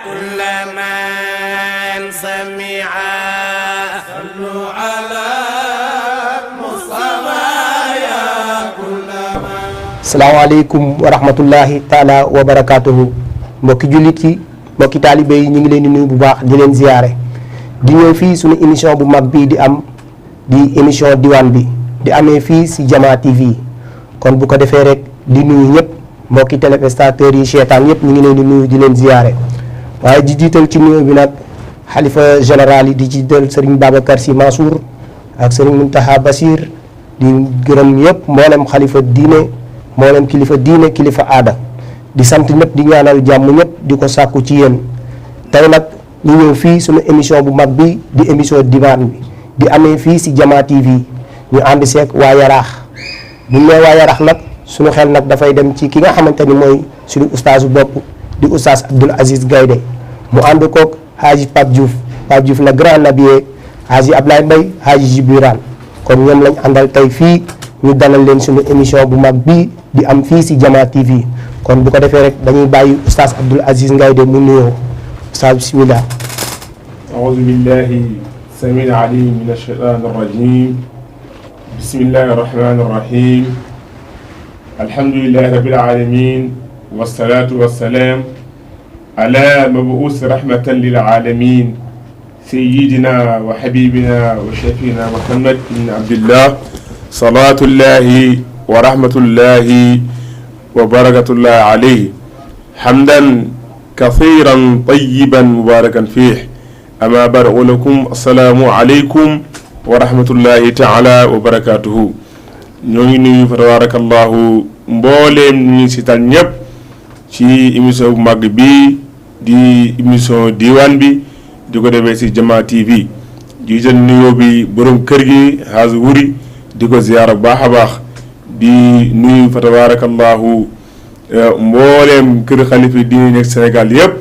كل من سمع صلوا على المصطفى يا كل من. salaamaaleykum wa rahmatullahi taala wa barakaatuhu mbokki jullit yi mbokki taalibe yi ñu ngi leen di nuyu bu baax di leen ziyaare di ñëw fii suñu émission bu mag bii di am di émission diwaan bi di amee fii si Jama TV kon bu ko defee rek di nuyu ñëpp mbokki téléspectateurs yi seetaan yëpp ñu ngi leen di nuyu di leen ziyaare waaye di jiital ci nuyu bi nag xalifa général yi di jiital Serigne Babacar Sy Mansour ak Serigne Mountakha Bassir di gërëm yëpp mboolem xalifa diine mboolem kilifa diine kilifa aada di sant ñëpp di ñaanal jàmm ñëpp di ko sàkku ci yéen tey nag ñu ñëw fii suñu émission bu mag bi di émission diwaan bi di amee fii si Jama TV ñu ànd seeg waa Yaraax bu ñu nee waa Yaraax nag suñu xel nag dafay dem ci ki nga xamante ni mooy suñu ustaasu bopp di ustaas Abdoul Aziz Gaydé mu ànd koog Haji Pape Diouf la grand nabier Haji Ablaye Mbaye Haji Jibiran kon ñoom lañ àndal tey fii ñu dalal leen suñu émission bu mag bii di am fii si Jama TV kon bu ko defee rek dañuy bàyyi ustaas Abdoul Aziz Gaydé mu nuyoo ustaas bismillah. aouzu billahi samil alim min ashaytan arrajim bismillahi arrahmani arrahim alhamdulillahi rabbil alamin wassalatu wassalam ala mabuus rahmatan lil alamin sayyidina wa habibina wa shafina Muhammad ibn Abdillah salaatullahi wa rahmatullahi wa barakatullahi alayhi hamdan kathiran tayyiban mubarakan fiih ama bara'u lakum assalaamu alaykum wa rahmatullahi taala wa barakatuhu ñoo ngi nuyu fa tabarakallahu mbooleem ñu si tal ñëpp ci émission bu mag bi di émission diwaan bi di ko defee si Jama TV jiital nuyoo bi borom kër gi Haji Wuri di ko ziyaara bu baax a baax di nuyu fa tabarakallahu mbooleem kër xalifa diine nekk Sénégal yëpp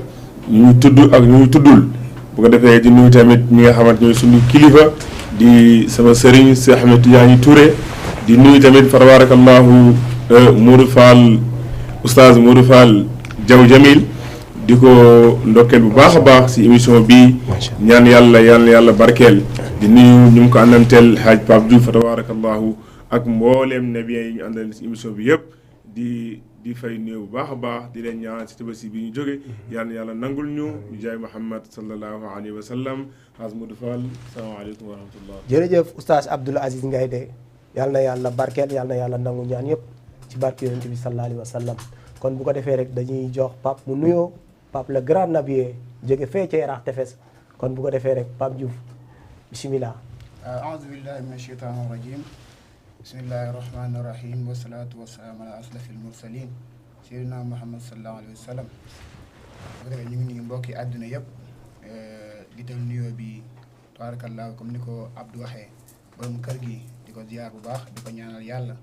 ñu tudd ak ñu tuddul bu ko defee di nuyu tamit ñi nga xamante ñooy suñu kilifa di sama sëriñ si Ahmed Tidiane Touré di nuyu tamit fa tabarakallahu Modou Fall oustaz Modou Fall Diaw Jamil di ko ndokkeel bu baax a baax si émission bi ñaan yàlla barkeel di nuyu ñu mu ko àndanteel Haaj Pape Diouf fa tabarakallahu ak mbooleem nabiyen yi ñu àndal si émission bi yëpp di fay nuyu bu baax a baax di leen ñaan si tabaski bi ñu jóge yàlla nangul ñu jaay Muhammad sallallahu alayhi wa sallam Haaj Modou Fall salaamaaleykum wa rahmatullah. jërëjëf oustaz Abdoul Aziz Gaydé yal na yàlla barkeel yal na yàlla nangu ñaan yëpp ci barke yonent bi sallallahu alayhi wa sallam kon bu ko defee rek dañuy jox Pape mu nuyoo Pape le grand nabier jóge fee ca Yaraax Tefes kon bu ko defee rek Pape Diouf bismillah. aouzu billahi min ashaytaani rajim bismillahi rahmani rahim wasalaatu wasalaamu ala ashrafil mursalin sayyidina Muhammad sallallahu alayhi wa sallam bu ko defee ñu ngi nuyu mbokki àdduna yëpp di tal nuyoo bi tabarakallah comme ni ko Abdou waxee borom kër gi di ko ziar bu baax di ko ñaanal yàlla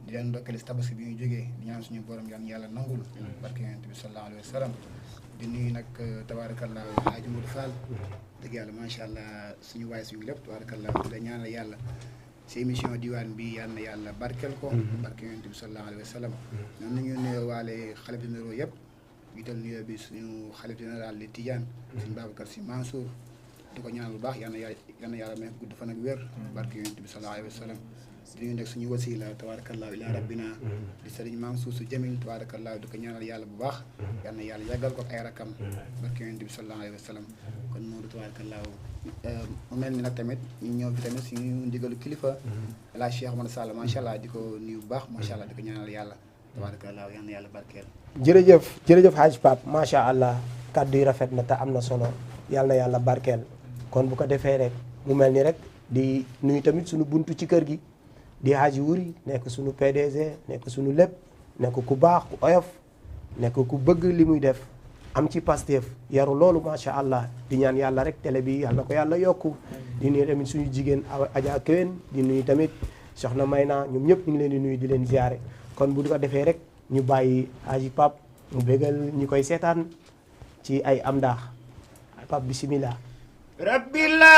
di leen ndokkale si tabaski bi ñu jógee di ñaan suñu borom yàlla nangul barke yonent bi sallallahu alayhi wa sallam di nuyu nag tabarakallah Haji Modou Fall dëgg yàlla macha allah suñu waay suñu lépp tabarakallah di la ñaanal yàlla si émission diwaan bi yal na yàlla barkeel ko barke yonent bi sallallahu alayhi wa sallam ñoom nañu nuyoo waale xalif généraux yëpp jiital nuyoo bi suñu xalif général di Tidiane suñu Babacar Sy Mansour di ko ñaanal bu baax yal na yàlla may gudd fan ak wér barke yonent bi sallallahu alayhi wa sallam di ñu nekk suñu wasila tabarakallah ila rabbina di sëriñ Mansour Sy Jamil tabarakallah di ko ñaanal yàlla bu baax yal na yàlla yàggal ko ak ay rakam barke yonent bi sallallahu alayhi wa sallam kon Modou tabarakallah mu mel ni nag tamit ñu ñëw fi tamit suñu ndigalu kilifa la Cheikh Oumar Sall macha allah di ko nuyu bu baax macha allah di ko ñaanal yàlla tabarakallah yal na yàlla barkeel. jërëjëf Haji Pape macha allah kaddu yi rafet na te am na solo yal na yàlla barkeel kon bu ko defee rek mu mel ni rek di nuyu tamit suñu buntu ci kër gi di Haji Wuri nekk suñu PDG nekk suñu lépp nekk ku baax ku oyof nekk ku bëgg li muy def am ci Pastef yaru loolu macha allah di ñaan yàlla rek télé bi yàlla na ko yàlla yokku di nuyu tamit suñu jigéen Adja Kewen di nuyu tamit soxna Mayna ñoom ñëpp ñu ngi leen di nuyu di leen ziare kon bu di ko defee rek ñu bàyyi Haji Pape mu bégal ñi koy seetaan ci ay am ndaax Pape bismillah. rabbi la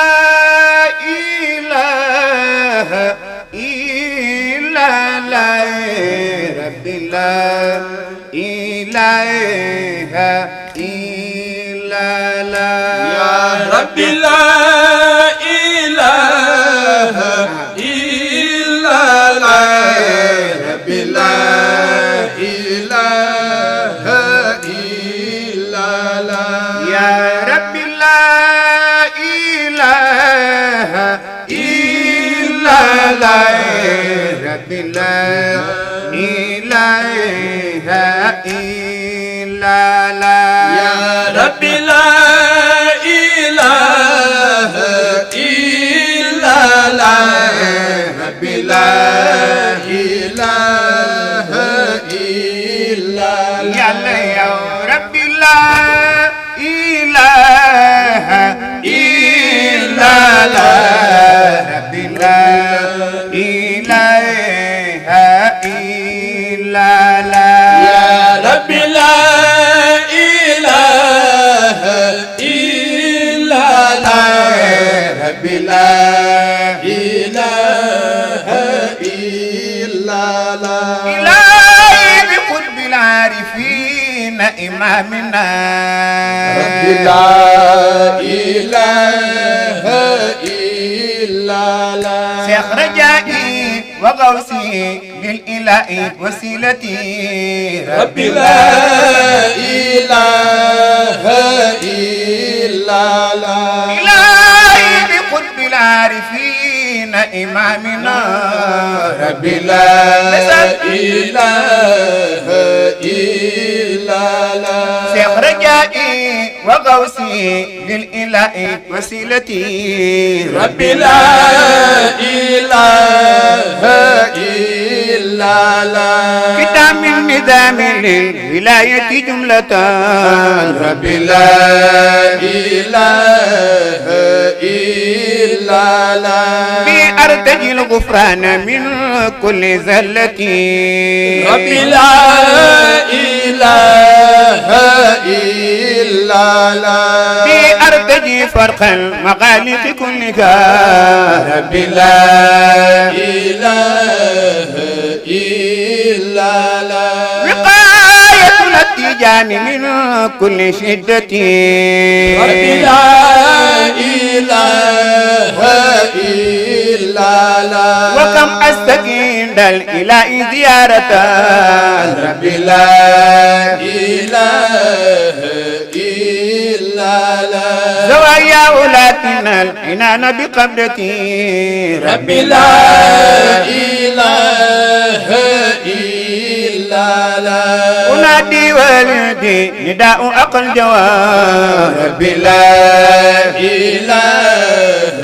ilaha illa la rabbi la ilaha illa ربي لا إله إلا الله ربي لا إله إلا الله يا ربي لا إله إلا الله ربي لا إله إلا الله يا ربي لا إله إلا الله ربي لا إله إلا الله يا ربي لا إله إلا الله ربي لا إله إلا الله يا ربي لا إله إلا الله ربي لا إله إلا الله إلهي بقرب العارفين إمامنا ربي لا إله إلا الله شيخ رجائي وغوثي للإله وسيلتي ربي لا إله إلا الله إلهي بقرب العارفين إمامنا ربي لا إله إلا الله شيخ رجائي وغوثي للإله وسيلتي ربي لا إله إلا الله كتاب النظام للولاية جملة ربي لا إله إلا الله بأرتجي الغفران من كل زلة ربي لا إله إلا الله بأرتجي فرق المغالق كلها ربي لا إله إلا الله وقاية الاتجان من كل شدة ربي لا إله إلا الله وكم أستكين الإله زيارة ربي لا إله إلا الله زوايا أولاتنا العنان بقبلتي ربي لا إله إلا الله أنادي والدي نداء أقل جواب ربي لا إله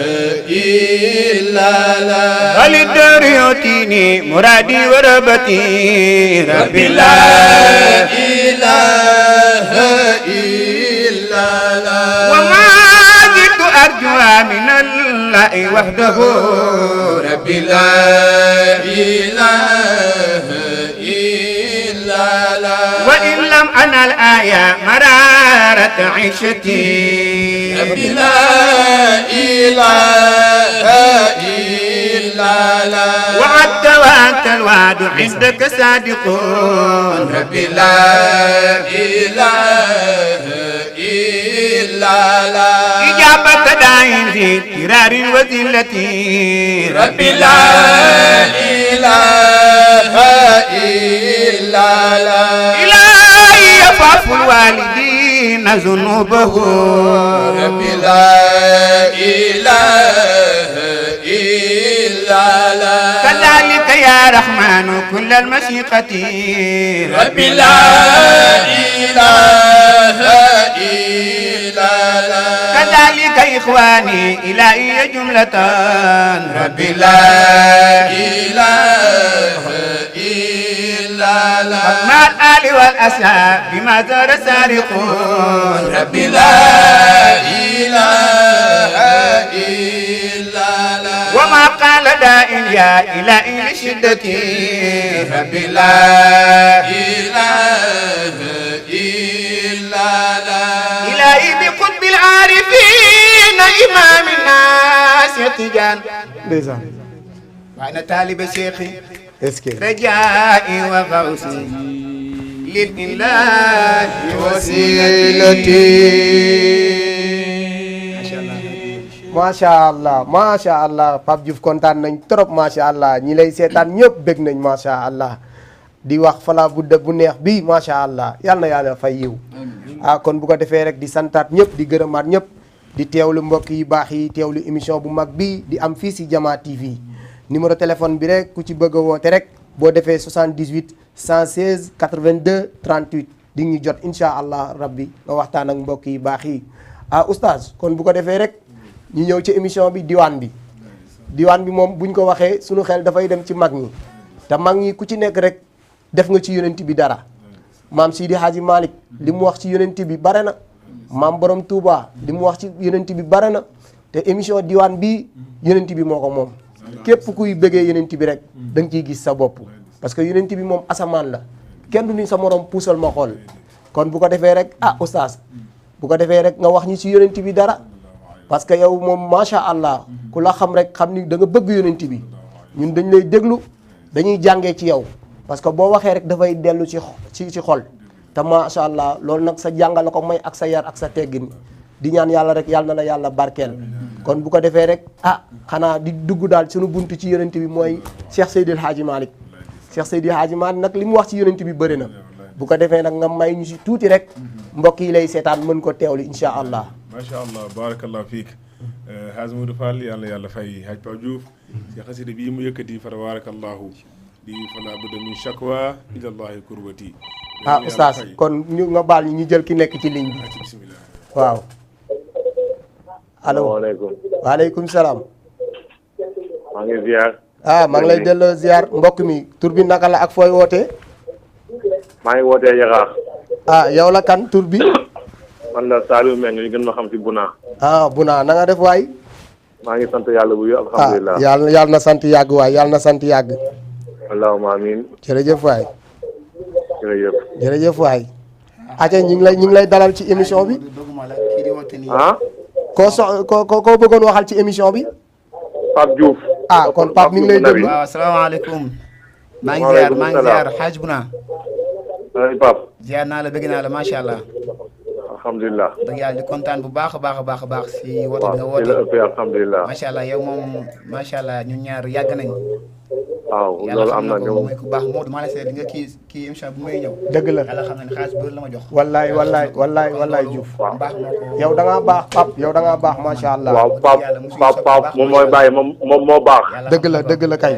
إلا الله وللدار يؤتيني مرادي وربتي ربي لا إله إلا الله وما زلت أرجوها من الله وحده ربي لا إله إلا الله وإن لم أنا الآية مرارة عيشتي ربي لا إله إلا الله وعدت وأنت الوعد عندك صادقون ربي لا إله إلا الله إجابة داعٍ ذي اضطرار وذلتي ربي لا إله إلا الله إلهي يفعف الوالدين ذنوبه ربي لا إله إلا الله كذلك يا رحمن كل المشيقة ربي لا إله إلا الله كذلك إخواني إلهي جملة ربي لا إله إلا الله مع الآل والأصحاب بما زار سارقون ربي لا إله إلا الله وما قال داء يا إلهي لشدتي ربي لا إله إلا الله إلهي بقطب العارفين إمام الناس يتجان وأنا طالب شيخي رجائي وغوثي للإله وسيلتي ما شاء الله macha allah Pape Diouf kontaan nañ trop macha allah ñi lay seetaan ñëpp bég nañ macha allah di wax fala budda bu neex bi macha allah yal na yàlla fay yiw kon bu ko defee rek di santaat ñëpp di gërëmaat ñëpp di teewlu mbokk yi baax yi teewlu émission bu mag bi di am fii si Jama TV numéro téléphone bi rek ku ci bëgg a woote rek boo defee 78 116 82 38 di ñu jot incha allah rabbi nga waxtaan ak mbokk yi baax yi oustaz kon bu ko defee rek ñu ñëw ci émission bi diwaan bi moom buñ ko waxee suñu xel dafay dem ci mag ñi te mag ñi ku ci nekk rek def nga ci yonent bi dara maam Sidi Hadji Malick li mu wax ci yonent bi bare na maam Borom Touba li mu wax ci yonent bi bare na te émission diwaan bi yonent bi moo ko moom képp kuy bëggee yonent bi rek da nga ciy gis sa bopp parce que yonent bi moom asamaan la kenn du ni sa morom puusal ma xool kon bu ko defee rek oustaz bu ko defee rek nga wax ñi ci yonent bi dara parce que yow moom macha allah ku la xam rek xam ni da nga bëgg yonent bi ñun dañ lay déglu dañuy jàngee ci yow parce que boo waxee rek dafay dellu ci xol te macha allah loolu nag sa jàngal la ko may ak sa yar ak sa teggin di ñaan yàlla rek yàlla na la yàlla barkeel kon bu ko defee rek xanaa di dugg daal suñu buntu ci yonent bi mooy Cheikh Seydil Hadji Malick Cheikh Seydil Hadji Malick nag li mu wax ci yonent bi bëri na bu ko defee nag nga may ñu si tuuti rek mbokk yi lay seetaan mën ko teewlu incha allah. macha allah barakallahu fiik Hadj Modou Fall yàlla yàlla fay Hadj Pape Diouf si xasida bii mu yëkkati fa tabarakallahu di fala budda min shakwa ila allahi kurbati oustaz kon ñu nga baal ñu jël ki nekk ci ligne bi bismillah waaw allo waaleykum salaam maa ngi ziar maa ngi lay delloo ziar mbokk mi tur bi naka la ak fooy wootee maa ngi wootee Yaxaax yow la kan tur bi man la Saliou Meng ñu gën ma xam ci Buna Buna na nga def waay maa ngi sant yàlla bu yëpp alhamdulilah yàlla na sant yàgg waay yàlla na sant yàgg allahumma amin jërëjëf waay jërëjëf waay aca ñu ngi lay dalal ci émission bi koo bëggoon waxal ci émission bi Pape Diouf kon Pape mi ngi lay déglu waaw asalaamaaleykum maa ngi ziar Hadj Buna Pape ziar naa la bëgg naa la macha allah alhamdulilah dëgg yàlla di kontaan bu baax a baax si woote bi nga woote alhamdulilah macha allah yow moom macha allah ñun ñaar yàgg nañ waaw loolu am na ñëw muy ku baax Modou maa la seet nga kii émission bu may ñëw dëgg la yàlla xam ne xaalis bëri la ma jox wallaay Diouf yow da ngaa baax Pape yow da ngaa baax macha allah waaw Pape moom mooy bàyyi moom moo baax dëgg la kay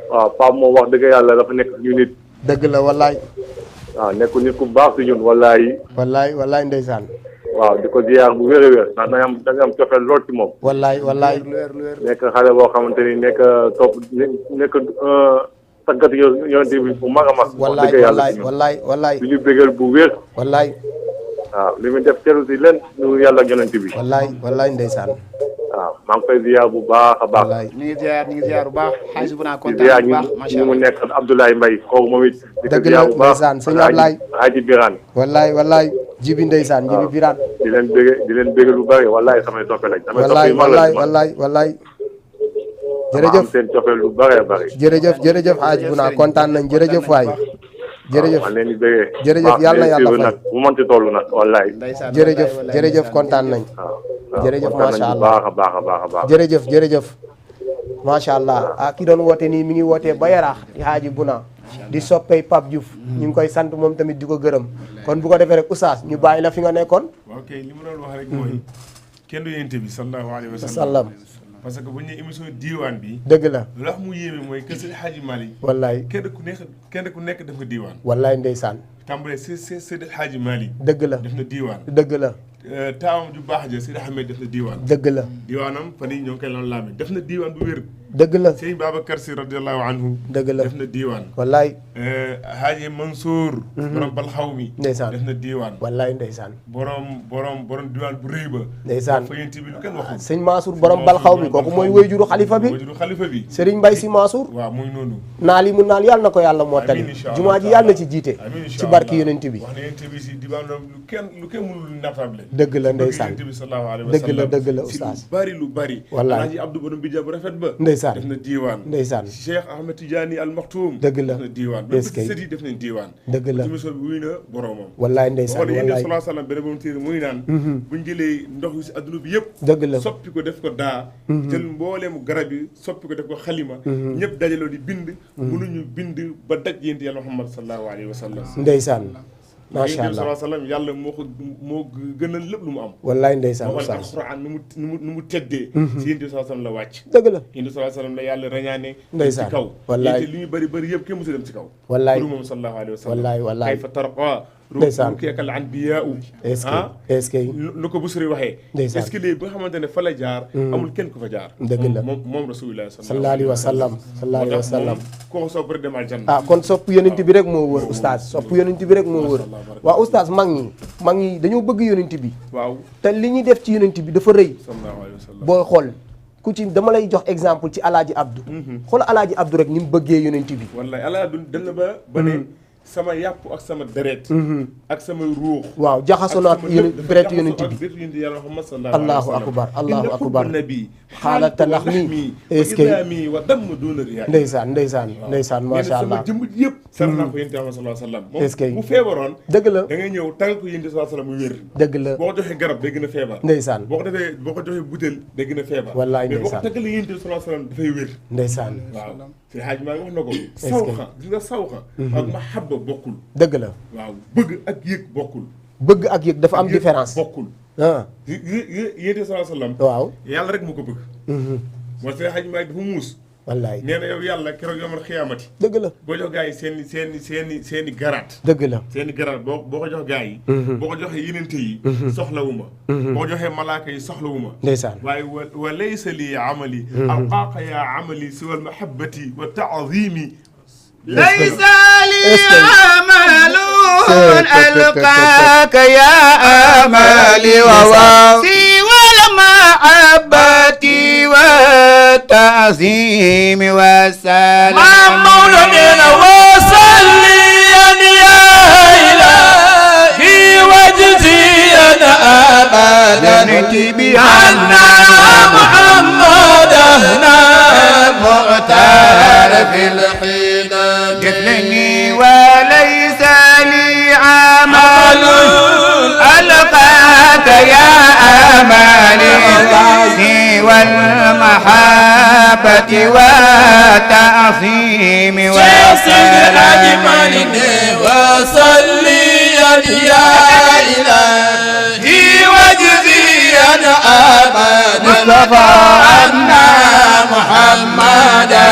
waaw Pape moom wax dëgg yàlla dafa nekk ñu nit dëgg la wallaay waaw nekk nit ku baax si ñun wallaay ndeysaan waaw di ko ziar bu wér a wér ndax da nga am cofeel lool ci moom wallaay nekk xale boo xamante ni nekk tàggat yonent bi bu mag a mag wallaay du ñu bégal bu wér wallaay waaw li muy def teru si leen ñu yàlla ak yonent bi wallaay ndeysaan waaw maa ngi koy ziar bu baax a baax ñu ngi ziar bu baax xaalis bu naa kontaan bu baax macha allah ñu mu nekk Abdoulaye Mbaye kooku moom it di ko dëgg ziar la bu baax ndeysaan sëñ Ablaye Haji Birane wallaay jibi ndeysaan jibi Birane di leen bégal bu bëri wallaay samay soppe lañ wallaay jërëjëf seen cofeel lu bëri jërëjëf Hadj Buna kontaan nañ jërëjëf waay jërëjëf man leen di bégee jërëjëf yàlla na yàlla fay nag bu mënti toll nag wallaay jërëjëf kontaan nañ jërëjëf macha allah baax jërëjëf macha allah ki doon woote nii mi ngi wootee ba Yaraax di Hadj Buna di soppey Pape Diouf ñu ngi koy sant moom tamit di ko gërëm kon bu ko defee rek oustaz ñu bàyyi la fi nga nekkoon ok li ma doon wax rek mooy kenn du yonent bi sallallahu alayhi wa sallam parce que bu ñu nee émission diiwaan bi dëgg la lu wax mu yéeme mooy kër Seydi Hadji Malick wallaay kenn ku nekk def nga diiwaan wallaay ndeysaan tàmbalee Seydi Hadji Malick dëgg la def na diiwaan dëgg la taawam ju baax ja Seydi Ahmed def na diiwaan dëgg la diiwaanam fan yii ñoo ngi koy lan laame def na diiwaan bu wér dëgg la Sëriñ Babacar Si radiallahu anhu dëgg la def na diiwaan wallaay Haaji Mansour borom balxaw mi ndeysaan def na diiwaan wallaay ndeysaan borom diiwaan bu rëy ba ndeysaan fa yént bi lu kenn waxul sëñ Mansour borom balxaw mi kooku mooy wayjuru xalifa bi Serigne Mbaye Sy Mansour waaw muy noonu naal yi mu naal yàlla na ko yàlla mottali jumaa ji yàlla na ci jiite ci barki yonent bi wax na yonent bi si diiwaan lu kenn mënul natable dëgg la ndeysaan Yonent bi sallallahu alayhi wa dëgg sallam la dëgg la si oustaz lu bari wallaay Alaaji Abdou borom bi bu rafet ba ndeysaan def na diiwaan ndeysaan Cheikh Ahmed Tidiane Al Maktoum dëgg la def na diiwaan est-ce que sët yi def nañ diiwaan dëgg la émission bi wuy na boromam wallaay ndeysaan Yonent bi wallaay sallallahu alayhi wa sallam beneen moom téere muy naan buñ jëlee ndox yu si adduna bi yëpp dëgg la soppi ko def ko daa jël mbooleemu garab yi soppi ko def ko xalima ñëpp dajaloo di bind mënuñu bind ba daj yént yàlla Muhammad sallallahu alayhi wa sallam ndeysaan macha Yonent bi allah sallallahu alayhi wa sallam yàlla moo gënal lépp lu mu am wallaay ndeysaan moo oustaz alxuraan nu mu teddee si Yonent bi sallallahu alayhi wa sallam la wàcc dëgg la Yonent bi sallallahu alayhi wa sallam la yàlla rañaane ndeysaan ci kaw wallaay yénte li ñu bëri bëri yëpp kenn mësu dem ci kaw wallaay pour moom sallallahu alayhi wa sallam wallaay wallaay kayfa tarqa ndeysaan rukeekal anbiyaa'u est-ce que nu ko Busiri waxee ndeysaan est-ce que léegi ba nga xamante ne fa la jaar amul kenn ku fa jaar dëgg la moom rasulullah sallallahu alayhi wa sallam sallallahu alayhi wa sallam koo sopp rek demal janna ah kon sopp yonent bi rek moo wër oustaz sopp yonent bi rek moo wër waaw oustaz mag ñi dañoo bëgg yonent bi waaw te li ñuy def ci yonent bi dafa rëy sallallahu alayhi wa sallam booy xool ku ci dama lay jox exemple ci alaaji Abdou xool alaaji Abdou rek ni mu bëggee yonent bi wallahi ala du dem na ba ne sama yàpp ak sama deret ak sama ruux waaw jaxasoo na ak deret yonent bi allahu akbar allahu akbar xaala talax mi est-ce que wa damm duna riyaa ndeysaan ndeysaan macha allah sama jëmm yëpp sar naa ko yonent bi sallallahu alayhi wa sallam est-ce que bu feebaroon dëgg la da ngay ñëw tàngal ko yonent bi sallallahu alayhi wa sallam mu wér dëgg la boo ko joxee garab day gën a feebar ndeysaan boo ko joxee butéel day gën a feebar wallaay mais boo ko ndeysaan tàggalee yonent bi sallallahu alayhi wa sallam dafay wér ndeysaan waaw si xaaj maa ngi wax na ko sawxa gis nga sawxa ak mahabba bokkul dëgg la waaw bëgg ak yëg bokkul bëgg ak yëg dafa am différence bokkul ah yonent bi sallallahu alayhi wa sallam waaw yàlla rek moo ko bëgg moo si xaaj maa dafa muus wallaay nee na yow yàlla keroog yomal xiyaamati dëgg la boo jox gars yi seen i garaat dëgg la seen i garaat boo ko jox gars yi boo ko joxee yenente yi soxlawuma boo ko joxee malaaka yi soxlawuma ndeysaan waaye wa laysa li amali alqaaka ya amali siwa almahabati wa taazimi laysa li amalun alqaaka ya amali wa siwa almahabati wa تعظيم وسلام مولانا وصليا يا إلهي واجزيا أبدا بأن محمدا المختار في الحين مثلني وليس لي عمل ألقاك يا أمالي والمحبة والتعظيم والسلام وصليا يا إلهي واجزيا أبدا مصطفى أن محمدا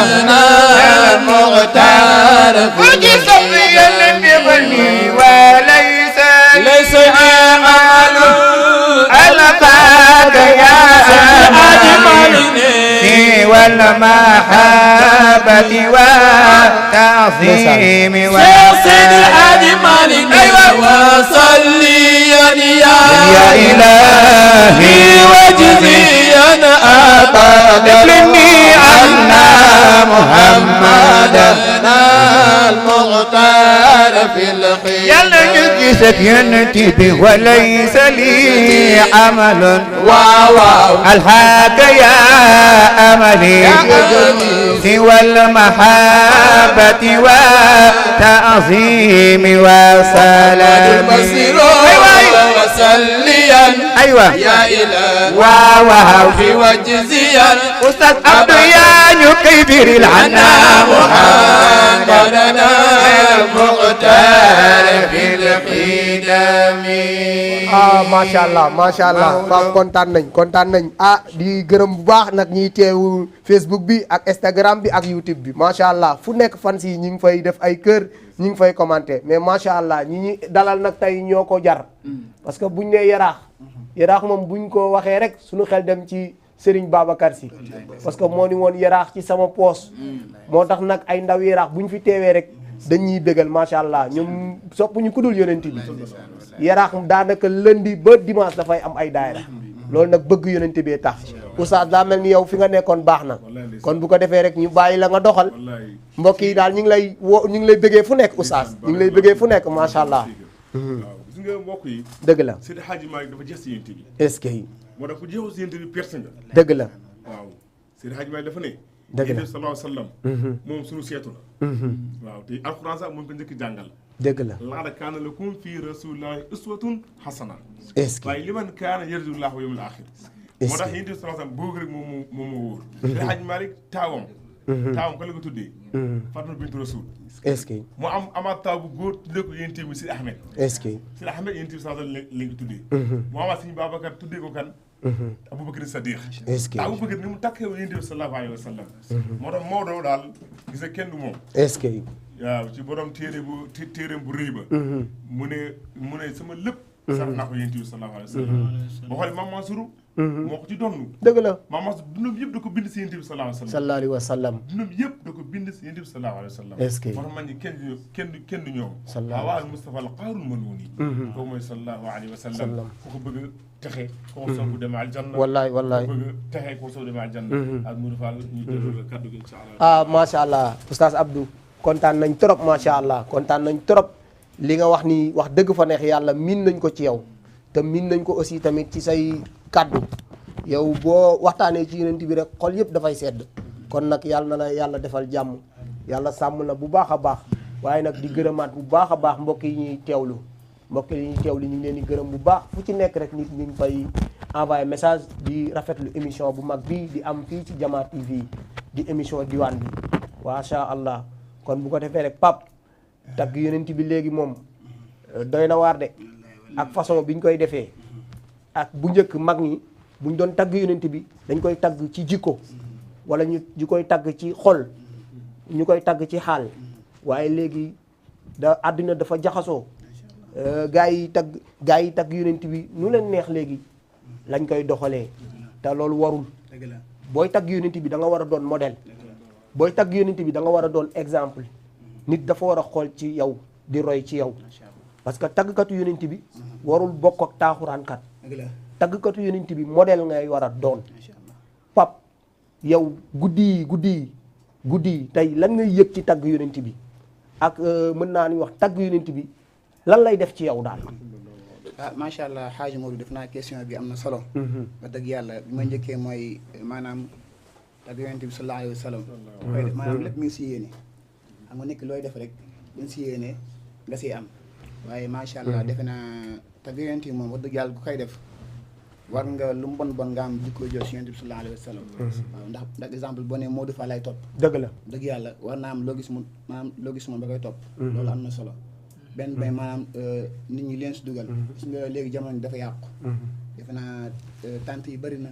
المختار وجزيا بغني وليس عمل ألقاك يا والمحبة والتعظيم وصل الأجمل وصليا يا إلهي واجزيا أبدا لني عنا محمدا المختار في الخير يلا يجزك ينتبه وليس لي عمل الحاك يا أملي سوى المحبة والتعظيم وسلام وسليا يا إله وفي وجزيا أستاذ عبد يا كبير العنا محمدنا المختار في القدم macha allah Pape kontaan nañ di gërëm bu baax nag ñiy teewu Facebook bi ak Instagram bi ak YouTube bi macha allah fu nekk fans yi ñi ngi fay def ay kër ñi ngi fay commenter mais macha allah ñi dalal nag tey ñoo ko jar parce que buñ nee yaraax moom buñ ko waxee rek suñu xel dem ci Serigne Babacar Sy parce que moo ni woon yaraax ci sama poos moo tax nag ay ndaw yaraax buñ fi teewee rek dañuy bégal macha allah ñoom soppuñu ku dul yonent bi yaraax daanaka lundi ba dimanche dafay am ay daayira loolu nag bëgg yonent bee tax oustaz daa mel ni yow fi nga nekkoon baax na kon bu ko defee rek ñu bàyyi la nga doxal mbokk yi daal ñu ngi lay bëggee fu nekk oustaz ñu ngi lay bëggee fu nekk macha allah. gis nga mbokk yi. dëgg la Seydi Hadji Malick dafa jeex si yéen bi. est-ce que. moo tax ku jeexul si yéen bi perte nga. dëgg la. waaw Seydi Hadji Malick dafa ne. dëgg la yéen sallallahu alayhi wa sallam. moom suñu seetu la. waaw te alxuraan sax moom ko njëkk jàngal. dëgg la. laqad kaana lakum fii rasulillahi uswatun hasana. est-ce que. waaye liman kaana yarju llaaha wal yawmal aaxir. moo tax yéen sallallahu alayhi wa sallam boobu rek moom moo wóor. Seydi Hadji Malick taawam. taawam ko la ko tuddee. Fatima bintu Rasul. est-ce que. mu amaat taaw bu góor tuddee ko yéen bi Sidi Ahmed. est-ce que. Sidi Ahmed yéen sallallahu alayhi wa sallam lañ ko tuddee. mu amaat suñu Babacar tuddee ko kan. Aboubacar Sadiq. est-ce que. Aboubacar ni mu takkee yéen bi sallallahu alayhi wa sallam. moo tax Maodo daal gis nga kenn du moom. est-ce que. waaw ci borom téereem bu rëy ba. mu ne sama lépp. sax naa ko yéen bi sallallahu alayhi wa sallam. boo xoolee Mame Mansour. moo ko ci donnu. dëgg la. Mame Mansour dundam yëpp da ko bind si yéen bi sallallahu alayhi wa sallam. sallallahu alayhi wa sallam. dundam yëpp da ko bind si yéen bi sallallahu alayhi wa sallam. est-ce que. moo tax man ñi kenn du ñoom. sallallahu waaw Mustafa al qaarul manuuni. kooku mooy sallallahu alayhi wa sallam. ku ko bëgg texe. koo soog dem aljanna. wallaay wallaay. ku bëgg texe koo soog dem aljanna. ak Modou Fall ñu déglu kaddu gi incha allah. ah macha allah oustaz Abdou kontaan nañ trop macha allah kontaan nañ trop li nga wax ni wax dëgg fa neex yàlla miin nañ ko ci yow te miin nañ ko aussi tamit ci say kaddu yow boo waxtaanee ci yonent bi rek xol yëpp dafay sedd kon nag yàlla na la yàlla defal jàmm yàlla sàmm la bu baax a baax waaye nag di gërëmaat bu baax a baax mbokk yi ñuy teewlu ñu ngi leen di gërëm bu baax fu ci nekk rek nit ñi ngi fay envoyé message di rafetlu émission bu mag bi di am fii ci Jama TV di émission diwaan bi macha allah kon bu ko defee rek pap tagg yonent bi léegi moom doy na waar de ak façon bi ñu koy defee ak bu njëkk mag ñi buñ doon tagg yonent bi dañ koy tagg ci jikko wala ñu koy tagg ci xol ñu koy tagg ci xaal waaye léegi àddina dafa jaxasoo gaa yi tagg yonent bi nu leen neex léegi lañ koy doxalee te loolu warul booy tagg yonent bi da nga war a doon modèle booy tagg yonent bi da nga war a doon exemple nit dafa war a xool ci yow di roy ci yow parce que taggkatu yonent bi warul bokk ak taaxuraankat taggkatu yonent bi modèle ngay war a doon pap yow guddi yi tey lan ngay yëg ci tagg yonent bi ak mën naa ni wax tagg yonent bi lan lay def ci yow daal. macha allah xaaji Modou def naa question bi am na solo. ba dëgg yàlla bi ma njëkkee mooy maanaam tagg yonent bi sallallahu alayhi wa sallam. koy def maanaam lépp mi ngi si yéene. xam nga nekk looy def rek dañ si yéene nga siy am. waaye macha allah defe naa tagg yonent bi moom wax dëgg yàlla ku koy def war nga lu mu bon nga am jikko jox si yonent bi sallallahu alayhi wa sallam. waaw ndax exemple boo nee Modou Fall lay topp. dëgg la dëgg yàlla war naa am loo gis moom ba koy topp. loolu am na solo. benn bay maanaam nit ñi leen si dugal. gis nga léegi jamono dafa yàqu. defe naa tant yi bëri na.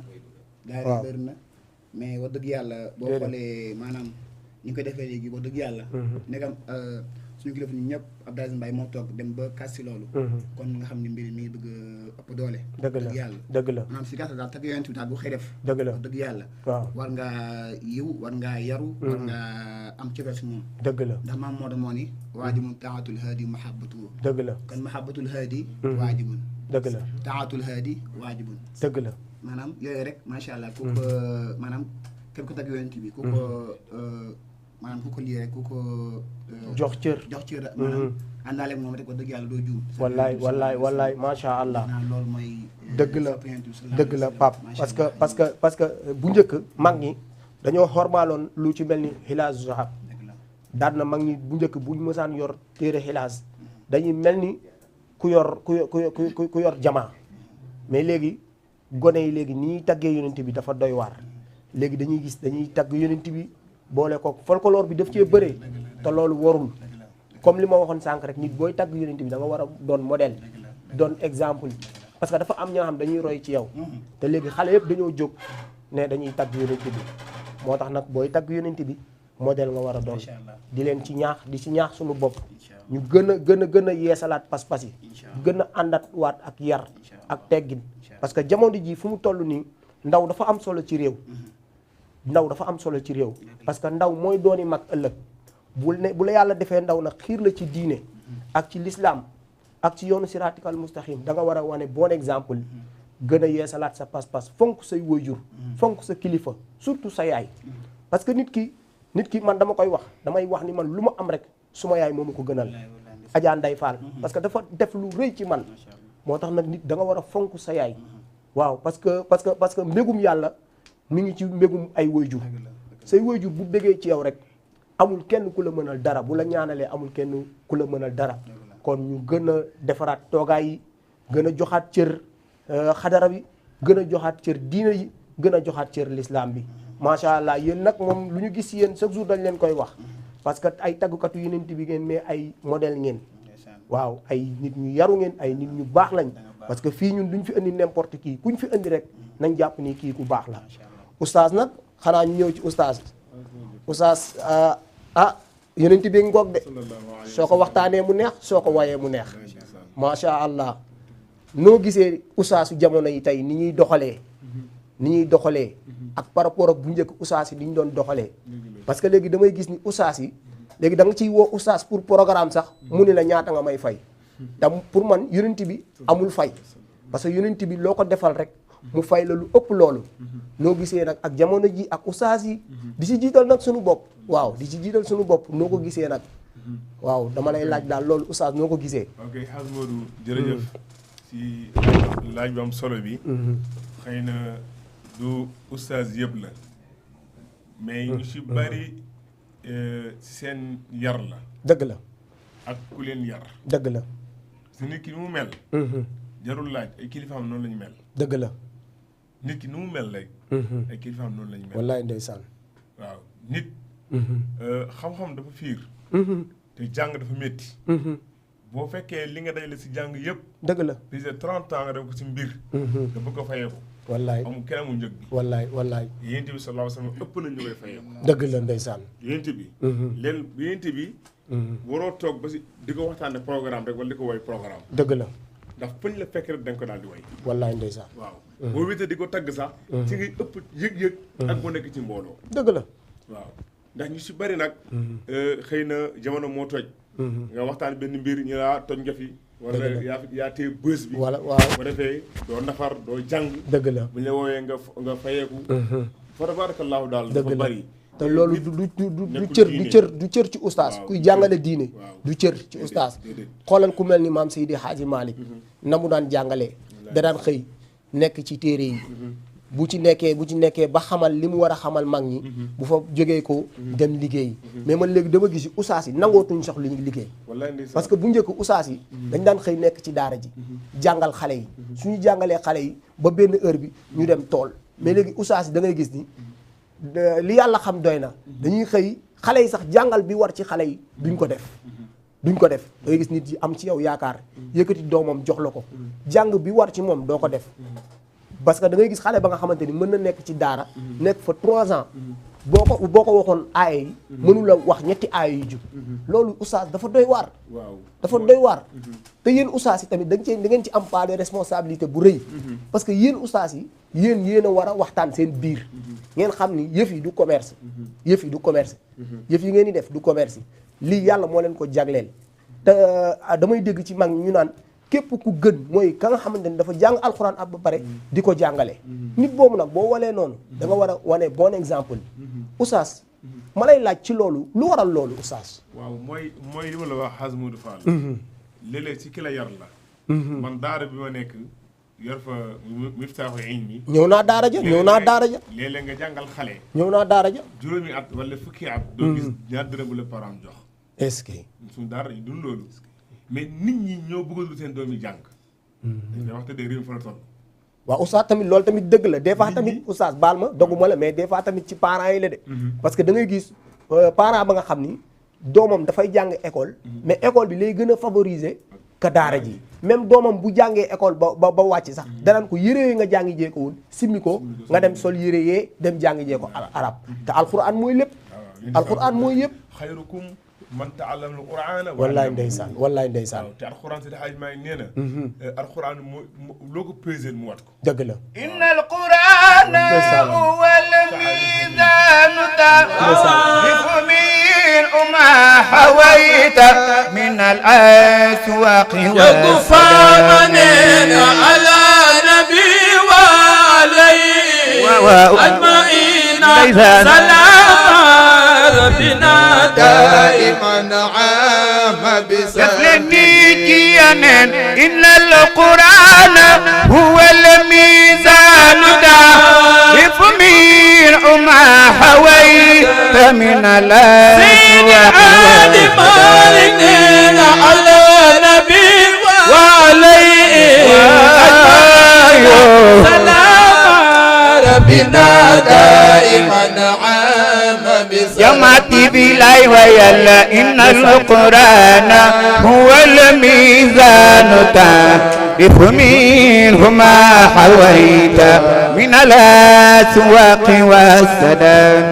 gaar yi bëri na mais wax dëgg yàlla. boo xoolee maanaam ñu ngi koy defee léegi wax dëgg yàlla. nekkam suñu kilifa ñun ñëpp Abdou Aziz Mbaye moo toog dem ba kas si loolu. kon nga xam ne mbir mi bëgg ëpp doole. dëgg yàlla dëgg la maanaam si gàttal daal tagg yonent bi daal bu xëy def. dëgg la wax dëgg yàlla. waaw war ngaa yiw war ngaa yaru. war ngaa am cofeel si moom. dëgg la ndax maam moo moo ni waajibun taatul haadi mahabbatuhu. dëgg la kon mahabbatul haadi waajibun. dëgg la taatul haadi waajibun. dëgg la maanaam yooyu rek macha allah ku ko maanaam képp ko tagg yonent bi ku ko maanaam ku ko lii rek ku ko jox cër maanaam àndaale moom rek wax dëgg yàlla doo juum. wallaay macha allah loolu mooy dëgg la Pape parce que bu njëkk mag ñi dañoo xormaaloon lu ci mel ni xilaas zahab daan na mag ñi bu njëkk buñ mësaan yor téere xilaas dañuy mel ni ku yor jamaa mais léegi gone yi léegi ni ñuy taggee yonent bi dafa doy waar léegi dañuy tagg yonent bi boole ko folklore bi daf cee bëree te loolu warul comme li ma waxoon sànq rek nit booy tagg yonent bi da nga war a doon modèle doon exemple parce que dafa am ñoo xam dañuy roy ci yow te léegi xale yëpp dañoo jóg ne dañuy tagg yonent bi moo tax nag booy tagg yonent bi modèle nga war a doon di leen ci ñaax suñu bopp ñu gën a yeesalaat pas-pas yi gën a àndat waat ak yar ak teggin parce que jamono ji fu mu toll nii ndaw dafa am solo ci réew parce que ndaw mooy dooni mag ëllëg bu la yàlla defee ndaw nag xiir la ci diine ak ci l'islam ak ci yoonu siraatikal mustaqim da nga war a wane bon exemple gën a yeesalaat sa pas-pas fonk say waajur fonk sa kilifa surtout sa yaay parce que nit ki man damay wax ni man lu ma am rek suma yaay moo ma ko gënal Adja Ndeye Fall parce que dafa def lu rëy ci man moo tax nag nit da nga war a fonk sa yaay waaw parce que mbégum yàlla mi ngi ci mbégum ay waajur say waajur bu bégee ci yow rek amul kenn ku la mënal dara bu la ñaanalee amul kenn ku la mënal dara kon ñu gën a defaraat toogaay yi gën a joxaat cër xadara bi gën a joxaat cër diina yi gën a joxaat cër l'islam bi macha allah yéen nag moom lu ñu gis yéen chaque jour dañ leen koy wax parce que ay taggukatu yeneen bi ngeen mais ay modèle ngeen waaw ay nit ñu yaru ngeen ay nit ñu baax lañ parce que fii ñun duñ fi indi n'importe qui kuñ fi indi rek nañ jàpp ni kii ku baax la oustaz nag xanaa ñu ñëw ci oustaz yeneen bi ngoog de soo ko waxtaanee mu neex soo ko wayee mu neex macha allah noo gisee oustaasu jamono yi tey ni ñuy doxalee ak par rapport ak bu njëkk oustaz yi ni ñu doon doxalee parce que léegi damay gis ni oustaz yi léegi da nga ciy woo oustaz pour programme sax mu ni la ñaata nga may fay te pour man yonent bi amul fay parce que yonent bi loo ko defal rek mu fay la lu ëpp loolu noo gisee nag ak jamono ji ak oustaz yi di si jiital nag suñu bopp waaw di si jiital suñu bopp noo ko gisee nag waaw dama lay laaj daal loolu oustaz noo ko gisee ok Hadj Modou jërëjëf si laaj bu am solo bi xëy na du oustaz yëpp la mais ñu si bari seen yar la dëgg la ak ku leen yar dëgg la su nit ki ni mu mel jarul laaj ay kilifaam noonu la ñu mel dëgg la nit ki ni mu mel rek ay kilifaam noonu la ñu mel wallaay ndeysaan waaw nit xam-xam dafa fiir te jàng dafa métti boo fekkee li nga dajale si jàng yëpp dëgg la plus de 30 ans nga def ko si mbir nga bëgg ko fayeeku wallaay amul kenn amul njëg bi wallaay yéent bi sallallahu alayhi wa sallam ëpp nañ ñu koy fayeeku dëgg la ndeysaan yéent bi yéent bi waroo toog ba si di ko waxtaane programme rek wala di ko woy programme dëgg la ndax pëñ la fekk rek da nga ko daal di woy wallaay ndeysaan waaw boo wéetee di ko tagg sax ci ngay ëpp yëg-yëg ak boo nekk ci mbooloo dëgg la waaw ndax ñu si bari nag xëy na jamono moo toj nga waxtaan benn mbir ñu laa toj nga fi wala yaa tee bës bi wala waaw bu defee doo nafar doo jàng dëgg la bu ñu la woowee nga fayeeku fa tabaarakallaahu daal dafa bari te loolu du cër ci oustaz kuy jàngale diine du cër ci oustaz xoolal ku mel ni maam Seydi Hadji Malick na mu daan jàngalee da daan xëy nekk ci téere yi bu ci nekkee ba xamal li mu war a xamal mag ñi bu fa jógee ko dem liggéey mais man léegi dama gis oustaz yi nangootuñ sax li ñu liggéey parce que bu njëkk oustaz yi dañ daan xëy nekk ci daara ji jàngal xale yi suñu jàngalee xale yi ba benn heure bi ñu dem tool mais léegi oustaz yi da ngay gis ni li yàlla xam doy na dañuy xëy xale yi sax jàngal bi war ci xale yi duñ ko def da ngay gis nit yi am ci yow yaakaar yëkkati doomam jox la ko jàng bi war ci moom doo ko def parce que da ngay gis xale ba nga xamante ni mën na nekk ci daara nekk fa 3 ans boo ko waxoon aaya yi mënu la wax ñetti aaya yu jub loolu oustaz dafa doy waar dafa doy waar te yéen oustaz yi tamit da ngeen ci am part de responsabilité bu rëy parce que yéen oustaz yi yéen a war a waxtaan seen biir ngeen xam ni yëf yi du commerce yëf yi ngeen di def du commerce lii yàlla moo leen ko jagleel te damay dégg ci mag ñu naan képp ku gën mooy ka nga xamante ni dafa jàng alxuraan ab ba pare di ko jàngale nit boobu nag boo walee noonu da nga war a wane bon exemple oustaz ma lay laaj ci loolu lu waral loolu oustaz waaw mooy li ma la wax Hadj Modou Fall léeg-léeg ci ki la yar la man daara bi ma nekk yor fa miftaaxu ilmi ñëw naa daara ja léeg-léeg nga jàngal xale ñëw naa daara ja juróomi at wala fukki at doo gis ñaar dërëm bu la parent jox est-ce que suñu daara yi dund loolu mais nit ñi ñoo bëgg seen doom yi jàng dañ koy wax te de réew fa la toll waaw oustaz tamit loolu tamit dëgg la des fois tamit oustaz baal ma dogguma la mais des fois tamit ci parents yi la de parce que da ngay gis parent ba nga xam ni doomam dafay jàng école mais école bi lay gën a favoriser ka daara ji même doomam bu jàngee école ba wàcc sax danaan ko yére yooyu nga jàngi jee ko wul simmi ko nga dem sol yére yee dem jàngi jee ko arab te alquran mooy lépp alquran mooy yëpp xayrukum man ta'allama al-Qur'ana wallaay ndeysaan te alquran si xaaj maa ngi nee na alquran loo ko pesé mu wat ko dëgg la inna al-Qur'ana huwa al-mizanu ta'rifu min ma hawayta min al-aswaq يقفى منين على نبي وعليه أجمعين سلام ربنا دائما عام بسلام إن القرآن هو الميزان تعرف منه ما حويت من الأسواق على نبي وعليه سلام ربنا دائما عام جمعت بلاي ويلا إن القرآن هو الميزان تعرف منه ما حويت من الأسواق والسلام.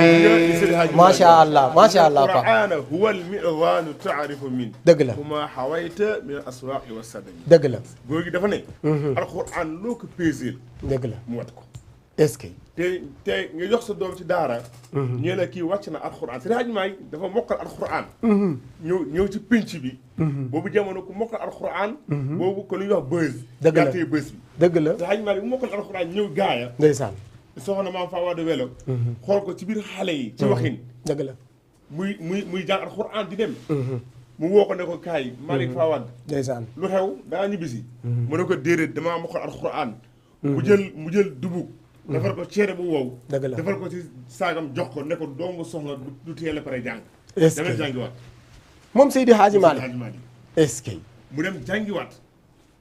macha allah macha allah Pape. القرآن هو المئذان تعرف منه dëgg la وما حويت من الأسواق والسدم. dëgg la. góor gi dafa ne. alxuraan loo ko peeseel. dëgg la mu wat ko. est-ce que. te nga jox sa doom ci daara. ñu ne kii wàcc na alxuraan Seydi Hadji Maalik dafa mokkal alxuraan. ñëw ci pénc bi. boobu jamono ku mokkal alxuraan. boobu ko lu ñuy wax bës. dëgg la gàttee bës bi. dëgg la Seydi Hadji Maalik bu mokkal alxuraan ñëw gaaya. ndeysaan. soxna maam Fawa de Welo. xool ko ci biir xale yi. ci waxin. dëgg la muy jàng alxuraan di dem. mu woo ko ne ko kaay Malick Fawad. ndeysaan. lu xew daa ñibbisi. mu ne ko déedéet damaa mokkal alxuraan. mu jël dugub. defar ko cere bu wow. dëgg la defar ko ci saagam jox ko ne ko doomu soxla du teel a pare jàng. est-ce que dama jàngiwaat. moom Seydi Hadji Malick Hadji Malick est-ce que. mu dem jàngiwaat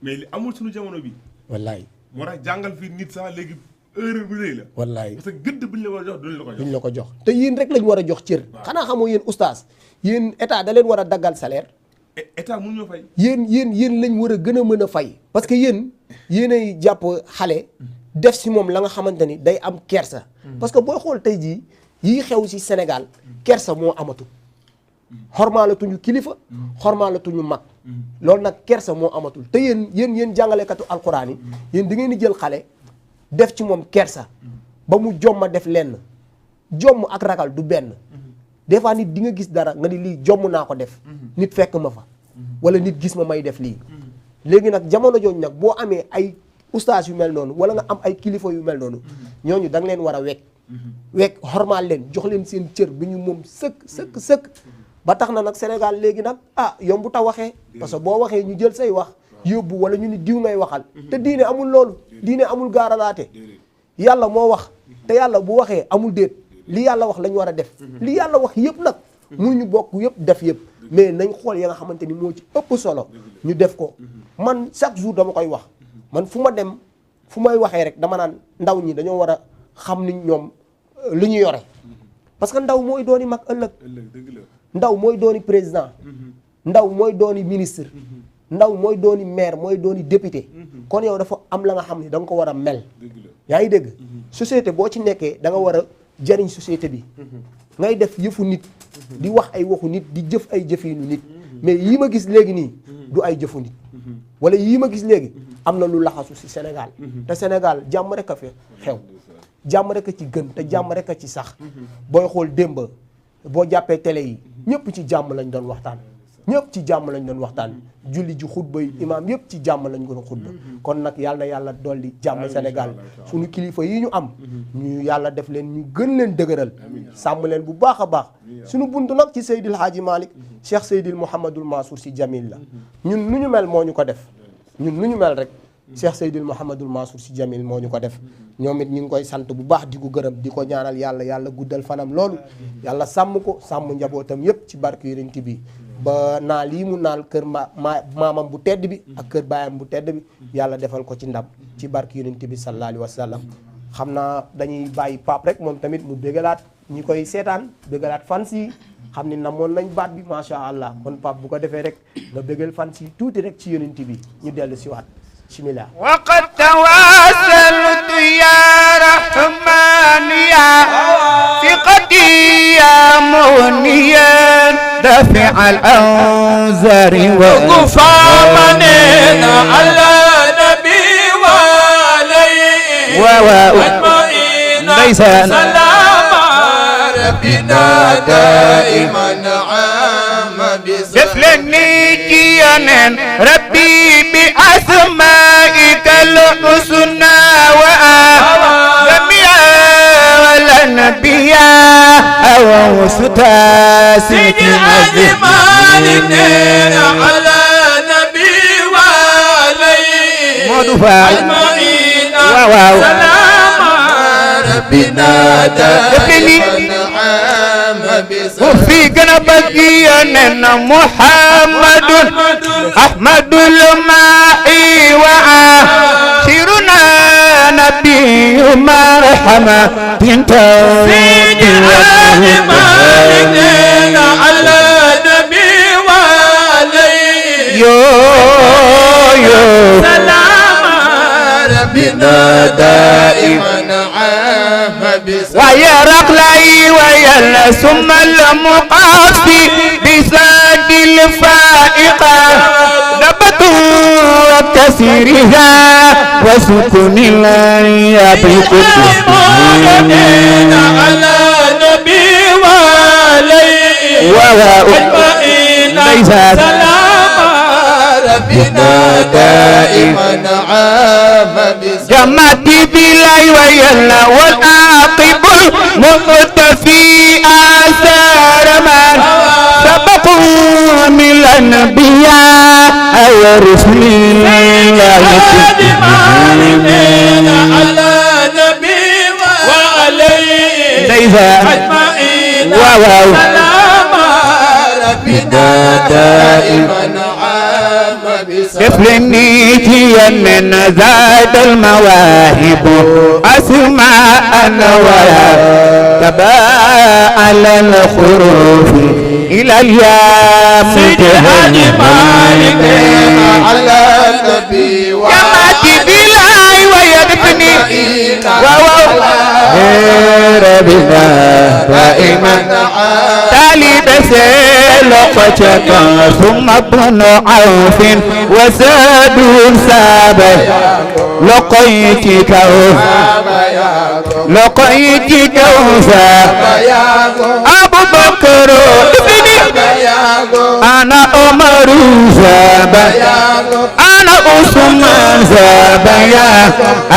mais li amul suñu jamono bi. wallaay. moo tax jàngal fii nit sax léegi erreur bu rëy la. wallaay parce que gëdd buñ la war a jox duñ la ko jox. duñ la ko jox te yéen rek lañ war a jox cër. xanaa xamoo yéen oustaz yéen état da leen war a daggal salaire. état mun ñoo fay. yéen lañ war a gën a mën a fay. parce que yéenay jàpp xale. def si moom la nga xamante ni day am kersa. parce que booy xool tey jii yii xew si Sénégal kersa moo amatul. xormaalatuñu kilifa. xormaalatuñu mag. loolu nag kersa moo amatul te yéen jàngalekatu alxuraan yi yéen da ngeen di jël xale def ci moom kersa ba mu jomma def lenn jomm ak ragal du benn. des fois nit di nga gis dara nga ni lii jomm naa ko def. nit fekk ma fa. wala nit gis ma may def lii. léegi nag jamono jooju nag boo amee ay ustaas yu mel noonu wala nga am ay kilifa yu mel noonu ñooñu da nga leen war a wekk xormaal leen jox leen seen cër bi ñu moom sëkk ba tax na nag Sénégal léegi nag yombu ta waxee parce que boo waxee ñu jël say wax yóbbu wala ñu ni diw ngay waxal te diine amul loolu diine amul gaaralaate yàlla moo wax te yàlla bu waxee amul déet li yàlla wax lañ war a def li yàlla wax yëpp nag mu ñu bokk yëpp def yëpp mais nañ xool ya nga xamante ni moo ci ëpp solo ñu def ko man chaque jour dama koy wax man fu ma dem fu may waxee rek dama naan ndaw ñi dañoo war a xam ni ñoom li ñu yore parce que ndaw mooy dooni mag ëllëg ndaw mooy dooni président ndaw mooy dooni ministre ndaw mooy dooni maire mooy dooni député kon yow dafa am la nga xam ne da nga ko war a mel yaa ngi dégg société boo ci nekkee da nga war a jariñ société bi ngay def yëfu nit di wax ay waxu nit di jëf ay jëfinu nit mais yii ma gis léegi nii du ay jëfu nit wala yii ma gis léegi am na lu laxasu ci Sénégal te Sénégal jàmm rek a fi xew jàmm rek a ci gën te jàmm rek a ci sax booy xool démb boo jàppee télé yi ñëpp ci jàmm lañ doon waxtaan ñëpp ci jàmm lañ doon waxtaan julli ji xutba yi imaam yëpp ci jàmm lañ doon xutba kon nag yàlla na yàlla dolli jàmm Sénégal suñu kilifa yi ñu am ñu yàlla def leen ñu gën leen dëgëral sàmm leen bu baax a baax suñu buntu nag ci Seydil Hadji Malick Cheikh Seydil Mouhamadul Mansour Sy Djamil la ñun nu ñu mel moo ñu ko def ñun nu ñu mel rek Cheikh Seydil Mouhamadul Mansour Sy Djamil moo ñu ko def ñoom it ñu ngi koy sant bu baax di ko gërëm di ko ñaanal yàlla guddal fanam loolu yàlla sàmm ko sàmm njabootam yépp ci barke Yonent bi ba naa lii mu naal kër maamam bu tedd bi ak kër baayam bu tedd bi yàlla defal ko ci ndam ci barke Yonent bi sallallahu alayhi wa sallam xam naa dañuy bàyyi Pape rek moom tamit mu bégalaat ñi koy seetaan bégalaat fans yi xam ni namoon nañ baat bi macha allah kon Pape bu ko defee rek nga bégal fans yi tuuti rek ci Yonent bi ñu dellu si waat bismillah وقد تواصلت يا رحمن يا ثقتي يا مغنيا دافع الأنذار وقفا مننا على نبي وعليه أجمعين سلام ربنا دائما عام دفلني جيانا ربي بأسمائك الحسنى وآدميا والأنبياء وستاسي سيدي الحاج مالك على نبي Modou Fall أجمعين واو سلام ربنا دائما عام وفي قلبي أننا محمد أحمد الماء وعاشرنا نبي مرحمة بنت سيدي علي مالكنا على نبي وعليه يو سلام ربنا دائما عام ويا رقلي ويا ثم المقافي بساد الفائقة نبتوا وكسرها وسكن الأيا بكل على نبي وعليه أجمعين سلام ربنا دائما عام جمعتي بلاي ويلا والعاقب المقتفي آثار من سبقوا من الأنبياء ورسل الله على نبي وعليه أجمعين سلام ربنا دائما عام يفلني من زاد المواهب أسماء ويا تباعل الخروف إلى اليام سيدي حاج مالك على النبي جمعتي بلاي ويدفني ربنا دائما تالي بسيلقتك ثم ابن عوف وزاد سابه لقيتك أبو بكر ابني أنا عمر زابا أنا عثمان زابا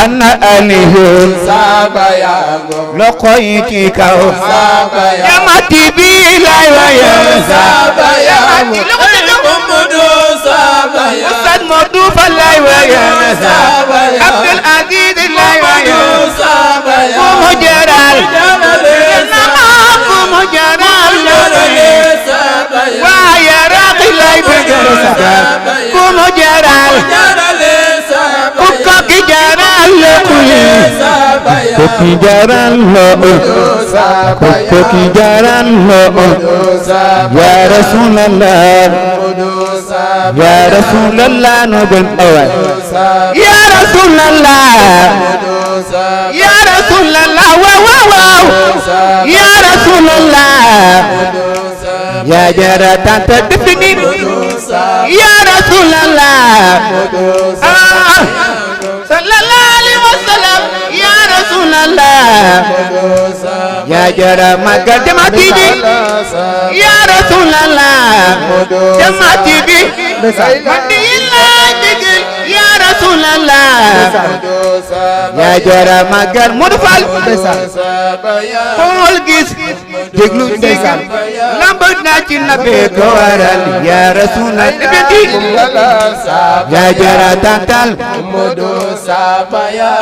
أنا علي لقيتك جمعتي بلا ويا أستاذ مودو فلاي ويا عبد العزيز الله ويا قوم جرال قوم جرال ويا راقي لا يبقى قوم جرال كوكي جرال كوكي جرال كوكي جرال يا رسول الله يا رسول الله نبن أول يا رسول الله يا رسول الله واو واو يا رسول الله يا جرة تدفني يا رسول الله صلى الله عليه وسلم يا رسول الله يا جرى مكة جمعتي بي يا رسول الله جمعتي بي مدي الله تقل يا رسول الله يا جرى مكة مرفل قول قيس جغلو جيغل لامبد ناچي نبي كوارل يا رسول الله يا جرى تانتال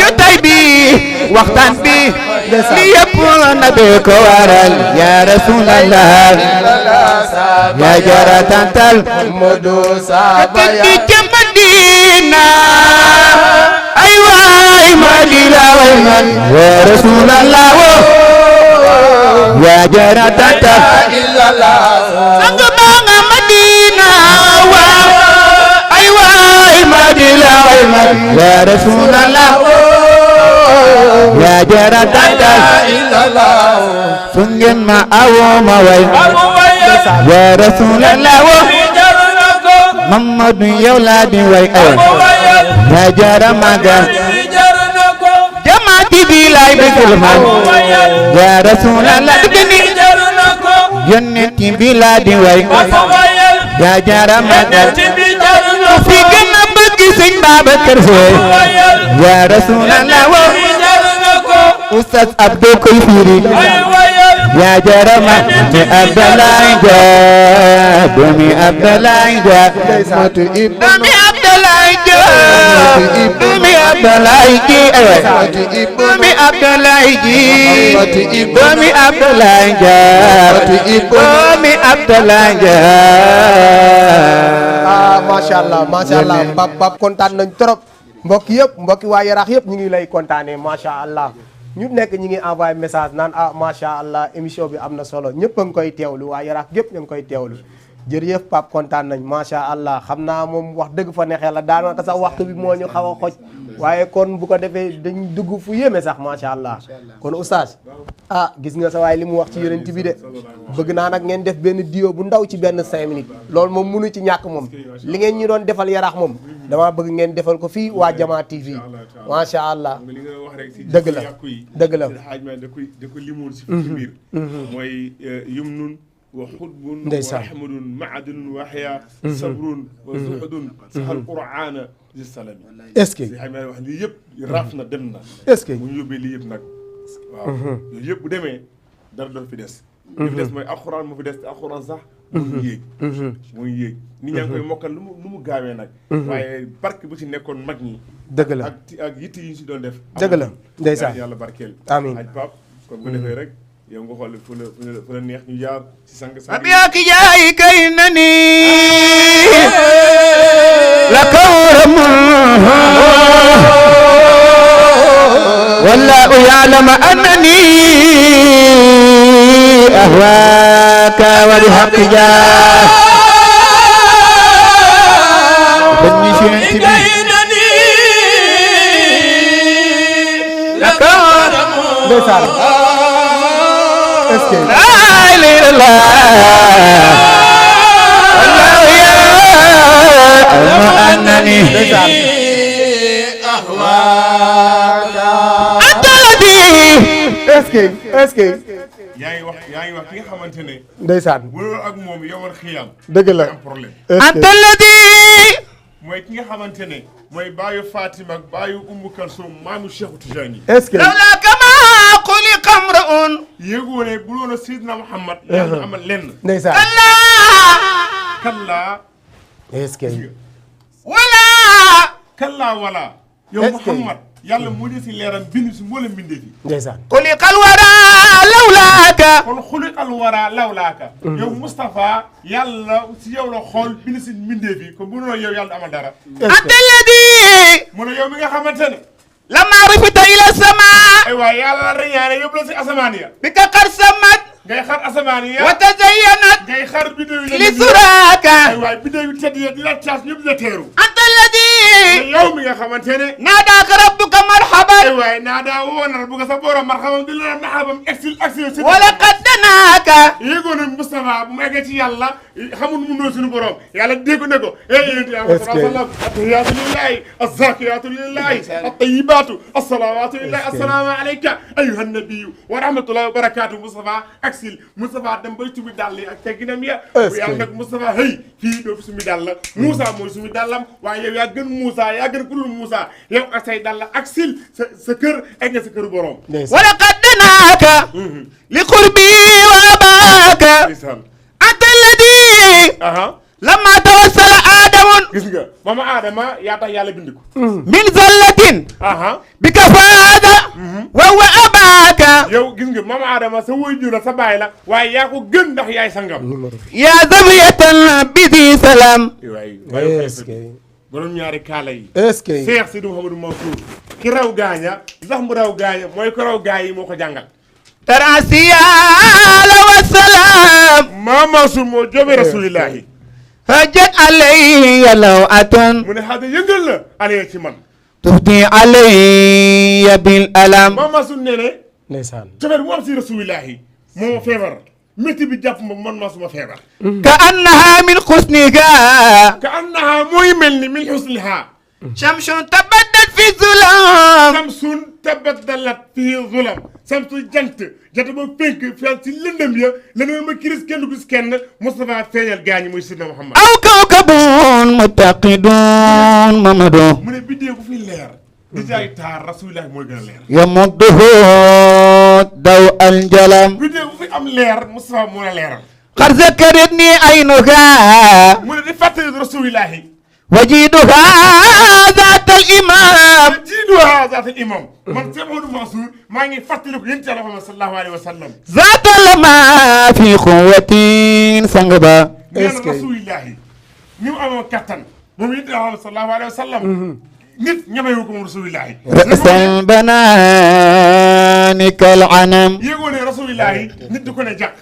jotaay bi waxtaan bi li yëpp nabi ko waral ya rasulallah ya jara tantal ci Madina ay waay Madina way man ya rasulallah ya jara tantal sang banga Madina wa ay waay Madina way man ya rasulallah ya jara tantal sungen ma awo ma way ya rasulallah Mamadu yow la di way ay ya jara magal jamaati bi lay bëggal man ya rasulallah digni yonenti bi la di way ya jara magal fi gën a bëgg Sëñ Babacar Sy ya rasulallah Oustaz Abdou koy firi ya jarama mi Abdoulaye Dia doomi Abdoulaye Dia doomi Abdoulaye doomi Abdoulaye ji doomi Abdoulaye ji doomi Abdoulaye Dia doomi Abdoulaye Dia macha allah pap kontaan nañ trop mbokk yëpp mbokki waa Yaraax yëpp ñu ngi lay kontaanee macha allah ñu nekk ñi ngi envoyé message naan macha allah émission bi am na solo ñëpp a ngi koy teewlu waa Yaraax yëpp ñu ngi koy teewlu jërëjëf Pape kontaan nañ macha allah xam naa moom wax dëgg fa neexee la daanaka sax waxtu bi moo ñu xaw a xoj waaye kon bu ko defee dañ dugg fu yéeme sax macha allah kon oustaz gis nga sa waay li mu wax ci yonent bi de bëgg naa nag ngeen def benn duo bu ndaw ci benn 5 minutes loolu moom mënu ci ñàkk moom li ngeen ñu doon defal Yaraax moom dama bëgg ngeen defal ko fii waa Jama TV macha allah dëgg la dëgg la da ko limoon si biir mooy yum nun wa xutbun wa ahmadun maadun wa xaya sabrun wa zuhudun saxal qur'ana di salami est-ce que xam ne wax lii yëpp raaf na dem na est-ce que mu ñu yóbbee lii yëpp nag waaw yooyu yëpp bu demee dara doon fi des li fi des mooy alxuraan moo fi des te alxuraan sax muy yéeg muy yéeg nit ñaa ngi koy mokkal lu mu gaawee nag waaye barke bu ci nekkoon mag ñi dëgg la ak yitte yi ñu si doon def dëgg la ndeysaan yàlla barkeel amiin aj Pape kon bu defee rek yow nga xool fu la neex ñu jaar ci sang abiyaki jaay kay nani la kawram wallahu ya'lamu annani ahwaka wa bihaqqi jaay la kawram ndeysaan est-ce que la ilaha illallah wallahu ya'lamu annani est-ce que yaa ngi wax ki nga xamante ne ndeysaan bu loolu ak moom yomal xiyam dëgg la am problème anta alladi mooy ki nga xamante ne mooy baayu Fatima ak baayu Ummu Kalsum maamu Cheikh Tijani est-ce que lawla kama xuliqa imra'un yéegoo ne bu loolu Seydina Muhammad yàlla amal lenn ndeysaan kallaa est-ce que kallaa wala yow Muhammad yàlla moo di si leeram bind si mboolem bindee fi ndeysaan xuliqal wara lawlaaka kon xuliqal wara lawlaaka yow Moustapha yàlla si yow la xool bind si bindee fi kon bu noonu yow yàlla amal dara anta alladi mu ne yow mi nga xamante ne lamma rufita ila sama ay waay yàlla la reñaane yóbbu la si asamaan ya bika qad samat ngay xar asamaan ya wa tazayyanat ngay xar biddew yi li suraka ay waay biddew yu tedd ya di la caas ñëpp di la teeru anta alladi yow mi nga xamante ne naadaaka rabbuka marhaban ay waay naa daa woonal bu nga sa borom marxamam di la marxabam exil si wa laqad danaaka yéegoo ne Moustapha bu mu eggee ci yàlla xamul mu noo suñu borom yàlla dégg ne ko yénti yàlla sallam attahiyatu lillahi azzakiyatu lillahi attayibaatu assalawatu lillahi assalaamu alayka ayuha nabiyu wa rahmatullahi wa barakatuh Moustapha exil Moustapha dem bay sumi dàll yi ak tegginam ya bu yàlla nag Moustapha hëy fii doo fi sumi dàll Moussa mooy sumi dàllam waaye yow yaa gën Moussa yaa gën kulul Moussa yow ak say dàll exil sa kër egg nga sa kër borom wa laqad danaaka li qurbi wa abaaka anta alladi lamma tawassala aadamun gis nga mama Adama yaa tax yàlla bind ko min zallatin bika faada wa huwa abaaka yow gis nga mama Adama sa waajur la sa baay la waaye yaa ko gën ndax yaay sangam ya zabiyatan bidi salam est-ce que borom ñaari kaala yi est-ce que Cheikh Sidi Mouhamadou Mansour ki raw gaaña sax mu raw gaaña mooy ko raw gaay yi moo ko jàngal tarasiyala wa salam maa Mansour moo jóge rasulillahi hajat alayya lawatun mu ne xaada yëngal la alee ci man tufdi alayya bil alam maa Mansour nee ne ndeysaan cofeet mu am si rasulillahi moo feebar métti bi jàpp ma man maa suma feebar ka annaha min xusnika ka annaha mooy mel ni min xusniha shamsun tabaddat fi zulam samsun tabaddalat fi zulam samsu jant ba penk fian si lëndëm ya lëndëm ma kiris kenn du gis kenn Moustapha feeñal gaañi muy Sidna Muhammad aw kawkabun mutaqidun mamadu mu ne biddee ku fi leer di jaay taar rasulillahi mooy gën a leer yamudduhu daw aljalam biddee ku fi am leer Moustapha moo la leeral qad zakaratni aynuka mu ne di fàttali rasulillahi وجيدها ذات الإمام jiiduha ذات الإمام man Cheikh Mouhamadou Mansour maa ngi fàttaliku yonent Yàlla Muhammad sallallahu alayhi wa sallam ذات لما في قوة سنغبا nee na rasulillahi ni mu amoon kattan moom yonent Yàlla Muhammad sallallahu alayhi wa sallam nit ñemewu ko moom rasulillahi رأس البنان كالعنم yéegoo ne rasulillahi nit di ko ne jàkk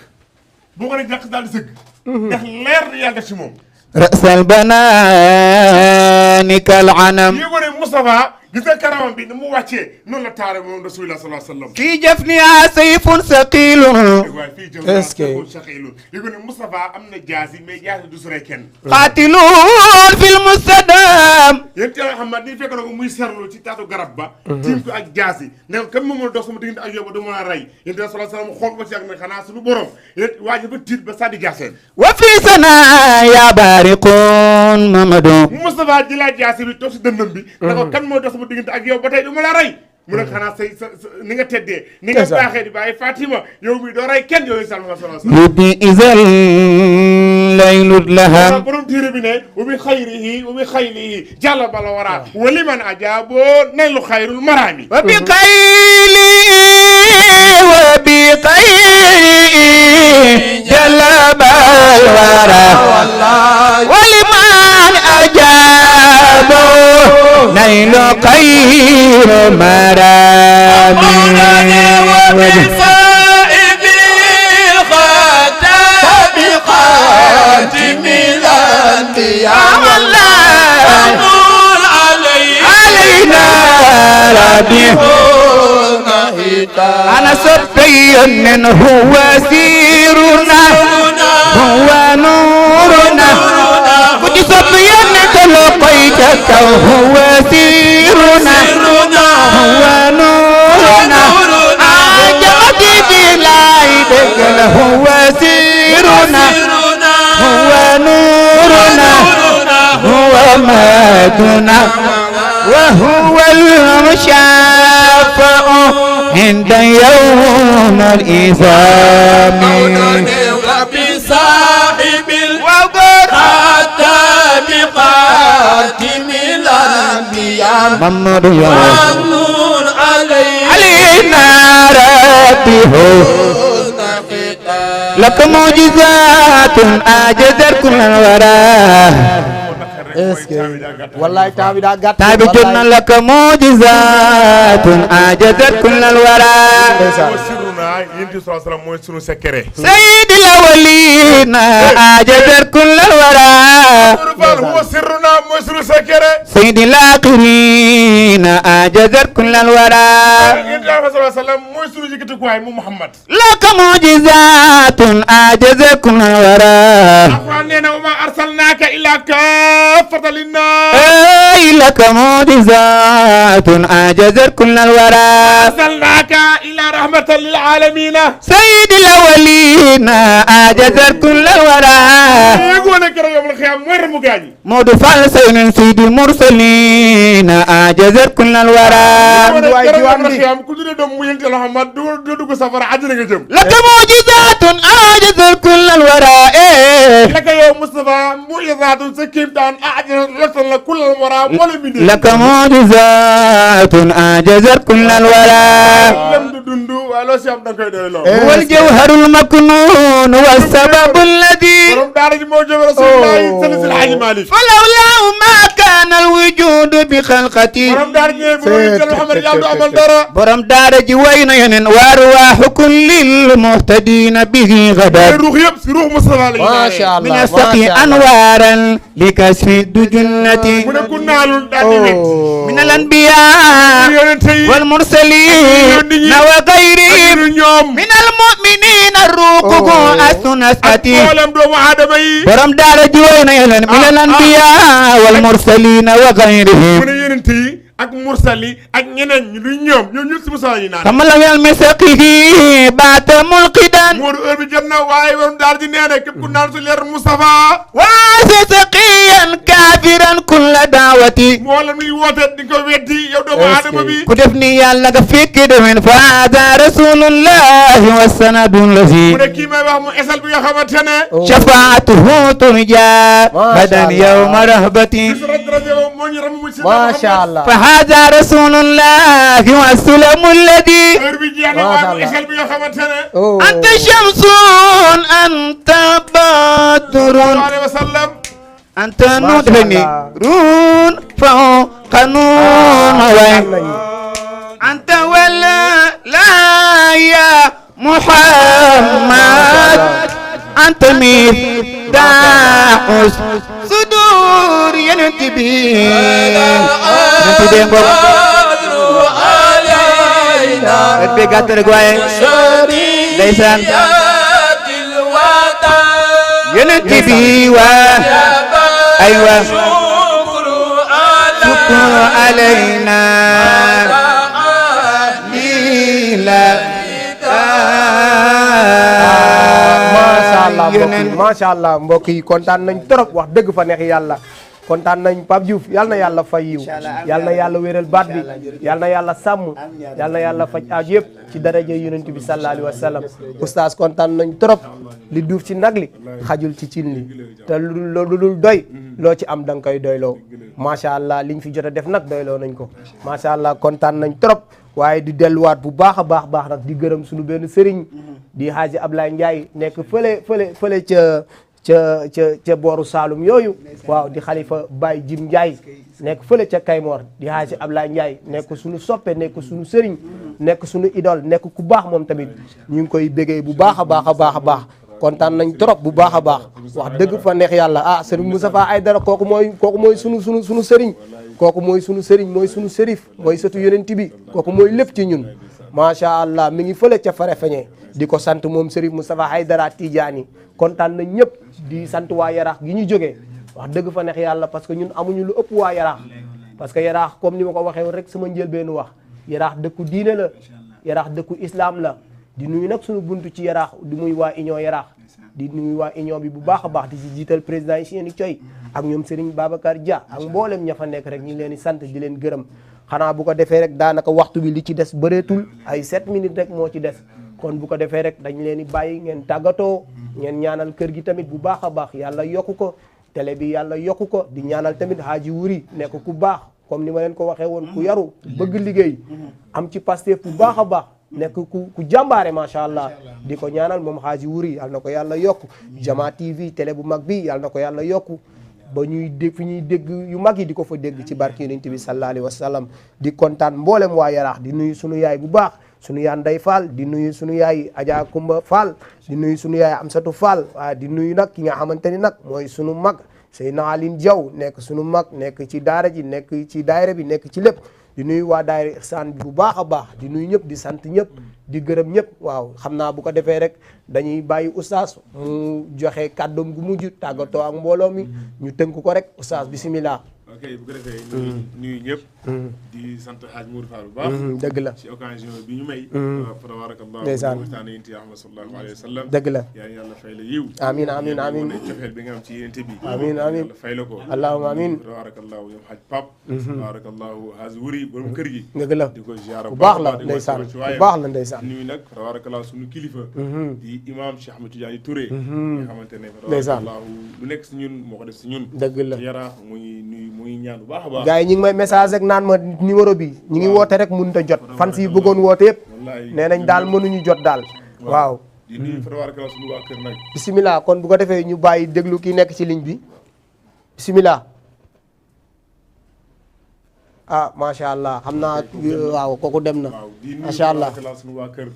boo ko ne jàkk daal di sëgg ndax leer yàlla def ci moom رأس البنان كالعنم yéegoo ne Moustapha gis nga karamam bi ni mu wàccee noonu la taare moom rasulillah sallallahu alayhi wa sallam في جفنها سيف ثقيل waaye fii jëm Est-ce que- saqiilun yéegoo ne Moustapha am na jaasi mais jaasi du sore kenn قاتلون في المستدام yéen Yàlla Muhammad ni fekk na ko muy serlu ci taatu garab ba tiim ko ak jaasi ne ko kan moom mën a dox sama diggante ak yow ba du mën a rey yéen sallallahu alayhi wa sallam xool ba ci ak ne xanaa suñu borom yéen waa ji ba tiit ba sànni jaaseen وفي ثنايا بارق ممدو Moustapha jëlaat jaasi bi toog si dëndam bi ne ko kan moo dox sama diggante ak yow ba tey du ma la rey mu ne xanaa say sa ni nga teddee ni nga baaxee di bàyyi Fatima yow mi doo rey kenn yow sallallahu alayhi wa sallam يبدي إذا الليل لهم borom téere bi ne wa bi xayrihi wa bi xaylihi jàlla bala wara wa liman ajaaboo naylu xayrul maraami وبقيلي جلب الورى ولمن أجابه نيل خير مرامي وبصائب الختام بخاتم الأنبياء نور علينا ربي أنا صبي هو سيرنا هو نورنا كنت صبي تلقيتك هو سيرنا هو نورنا عجبتي بلايدك هو سيرنا هو نورنا هو ماتنا وهو المشافع عند يوم الإثام وبصاحب الختام بخاتم الأنبياء محمد يا نور علينا ربه لك معجزات أعجزت كل الورى wallaay temps bi daa gàtt. تابي جنة لك معجزات أعجزت كل الورى mooy sirruna yonent bi sallallahu alayhi wa sallam mooy sunu secret سيد الأولين أعجزت كل الورى Fall huwa sirruna mooy sunu secret سيد الآخرين أعجزت كل الورى yonent bi sallallahu alayhi wa sallam mooy sunu yëkkatikuwaay mu Muhammad لك معجزات أعجزت كل الورى Alxuraan nee na wa maa arsalnaaka illaa kaafatan linnaas أي لك معجزات أعجزت كل الورى arsalnaaka illaa rahmatan lil aalamiin سيد الأولين أعجزت كل الورى yéegoo ne keroog yawmal qiyaama mooy ramu gaañi مود فالسين سيد المرسلين أعجزت كل الورى yéegoo ne waay keroog diwaan yawmal bi. qiyaama ku dul doom mu yonent Yàlla Muhammad du dugg safara àjjana nga jëm لك معجزات أعجزت كل الورى laka yow Moustapha mu'izaatun sa kéemtaan ajratan la kullal waraa moo la bindee لك معجزات أعجزت كل الورى lem du dund waaye loo si am da nga koy doy loo هو الجوهر المكنون والسبب الذي borom daara ji moo jóge Rasulullahi sëñ El Hadji Malick فلولاه ما كان الوجود بخلقتي borom daara ji bu ñu jël Muhammad yàlla du amal dara borom daara ji wayna yeneen وارواح كل المهتدين به غدا ruux yëpp si ruux Moustapha la ñu macha allah من السقي أنوارا لكشف الدجنة mu ne ku naalul daal di wet من الأنبياء yonent yi والمرسلين وغيرهم ñoom من المؤمنين الروق السنسكتي mboolem doomu aadama yi borom daara ji wayna yeneen من الأنبياء والمرسلين mu وغيرهم ne yonent yi ak mursali ak ñeneen ñu du ñoom ñëpp si Moustapha yi naan kama lam yalmisaqihi baata mulqidan Moodu heure bi jot na waaye warum daal di nee na képp ku naan su leer Moustapha waasa saqiyan kafiran kulla daawati moo la muy woote di ko weddi yow doomu aadama bi ku def ni yàlla nga fekki demen fa hada rasulullahi wa sanadun lazi mu ne kii may wax mu esal bi nga xamante ne shafaatuhu turja badan yawma rahbati macha allah fa hada rasulullahi wa salamu alladi heure bi jeex na waaye mu esal bi nga xamante ne anta shamsun anta badrun alayhi wa sallam anta nudhani run fawqa nun way anta wala la ya muhammad anta miftahus sudur yantibi ngok et be gàtt rek waaye ndeysaan yonent bi waa aywa shukru alayna lila macha allah mbokk yi kontaan nañ trop wax dëgg fa neex yàlla kontaan nañ Pape Diouf yal na yàlla fay yiw yal na yàlla wéral baat bi yal na yàlla sàmm yal na yàlla faj aaj yëpp ci daraja yonent bi sallallahu alayhi wa sallam oustaz kontaan nañ trop li duuf ci nag li xajul ci cin li te lu dul doy loo ci am da nga koy doyloo macha allah liñ fi jot a def nag doyloo nañ ko macha allah kontaan nañ trop waaye di delluwaat bu baax a baax nag di gërëm suñu benn sëriñ di Hadji Ablaye Ndiaye nekk fële ca booru Saalum yooyu waaw di xalifa Baye Jim Ndiaye nekk fële ca Kaymoor di Hadji Ablaye Ndiaye nekk suñu soppe nekk suñu sëriñ nekk suñu idole nekk ku baax moom tamit ñu ngi koy bégee bu baax a baax kontaan nañ trop bu baax a baax wax dëgg fa neex yàlla ah sëriñ Moustapha Aïdara kooku mooy sunu sëriñ kooku mooy sunu sëriñ mooy sunu sërif mooy sëtu yonent bi kooku mooy lépp ci ñun macha allah mi ngi fële ca Farefeñe di ko sant moom sëriñ Moustapha Aïdara Tidiane kontaan nañ ñëpp di sant waa Yaraax gi ñu jógee wax dëgg fa neex yàlla parce que ñun amuñu lu ëpp waa Yaraax parce que Yaraax comme ni ma ko waxee rek sama njëlbeenu wax Yaraax dëkku diine la Yaraax dëkku islam la di nuyu nag suñu buntu ci Yaraax di muy waa union Yaraax di nuyu waa union bi bu baax a baax di ci jiital président yi Seyni Coy ak ñoom Serigne Babacar Dia ak mboolem ña fa nekk rek ñu leen di sant di leen gërëm xanaa bu ko defee rek daanaka waxtu bi li ci des bëreetul ay 7 minutes rek moo ci des kon bu ko defee rek dañ leen di bàyyi ngeen tàggatoo ngeen ñaanal kër gi tamit bu baax a baax yàlla yokku ko télé bi yàlla yokku ko di ñaanal tamit Hadji Wuri nekk ku baax comme ni ma leen ko waxee woon ku yaru bëgg liggéey am ci Pastef bu baax a baax nekk ku jàmbaare macha allah di ko ñaanal moom Hadji Wuri yàlla na ko yàlla yokku Jama TV télé bu mag bi yàlla na ko yàlla yokku ba ñuy dégg fi ñuy dégg yu mag yi di ko fa dégg ci barke yonent bi sallallahu alayhi wa sallam di kontaan mboolem waa Yaraax di nuyu sunu yaay bu baax sunu yaay Ndey Fall di nuyu sunu yaay Adja Kumba Fall di nuyu sunu yaay Amsatu Fall waaye di nuyu nag ki nga xamante ni nag mooy sunu mag Seydina Aline Diaw nekk sunu mag nekk ci daara ji nekk ci daayira bi nekk ci lépp di nuyu waa daayira Ihsaan bi bu baax a baax di nuyu ñëpp di sant ñëpp di gërëm ñëpp waaw xam naa bu ko defee rek dañuy bàyyi oustaz mu joxe kàddoom gu mujj tàggatoo ak mbooloo mi ñu tënk ko rek oustaz bisimilah. ok bu ko defee nuyu ñëpp di sant Hadj Mourou Fall bu baax dëgg la ci occasion bi ñu may fa tabarakallah ndeysaan waxtaane yonent Yàlla sallallahu alayhi wa sallam dëgg la yaa yàlla fay la yiw amiin amiin amiin cofeel bi nga am ci yonent bi amiin amiin yàlla fay la ko allahumma amiin tabarakallah ñoom Hadj Pap tabarakallahu Hadj Wuri borom kër gi dëgg la di ko ziara bu baax la ndeysaan bu baax la ndeysaan nuyu nag tabarakallah suñu kilifa di imam Cheikh Ahmed Tidiane Touré nga xamante ne ndeysaan tabarakallah lu nekk si ñun moo ko def si ñun dëgg la Yaraax muy ñaan bu baax a baax gars yi ñu ngi may message rek naan ma numéro bi ñu ngi woote rek mënut a jot fan si bëggoon woote yëpp nee nañ daal mënuñu jot daal waaw di nuyu fa tabarakallah suñu waa kër nag bisimilah kon bu ko defee ñu bàyyi déglu kii nekk ci ligne bi bisimilah ah macha allah xam naa waaw kooku dem na macha allah suñu waa kër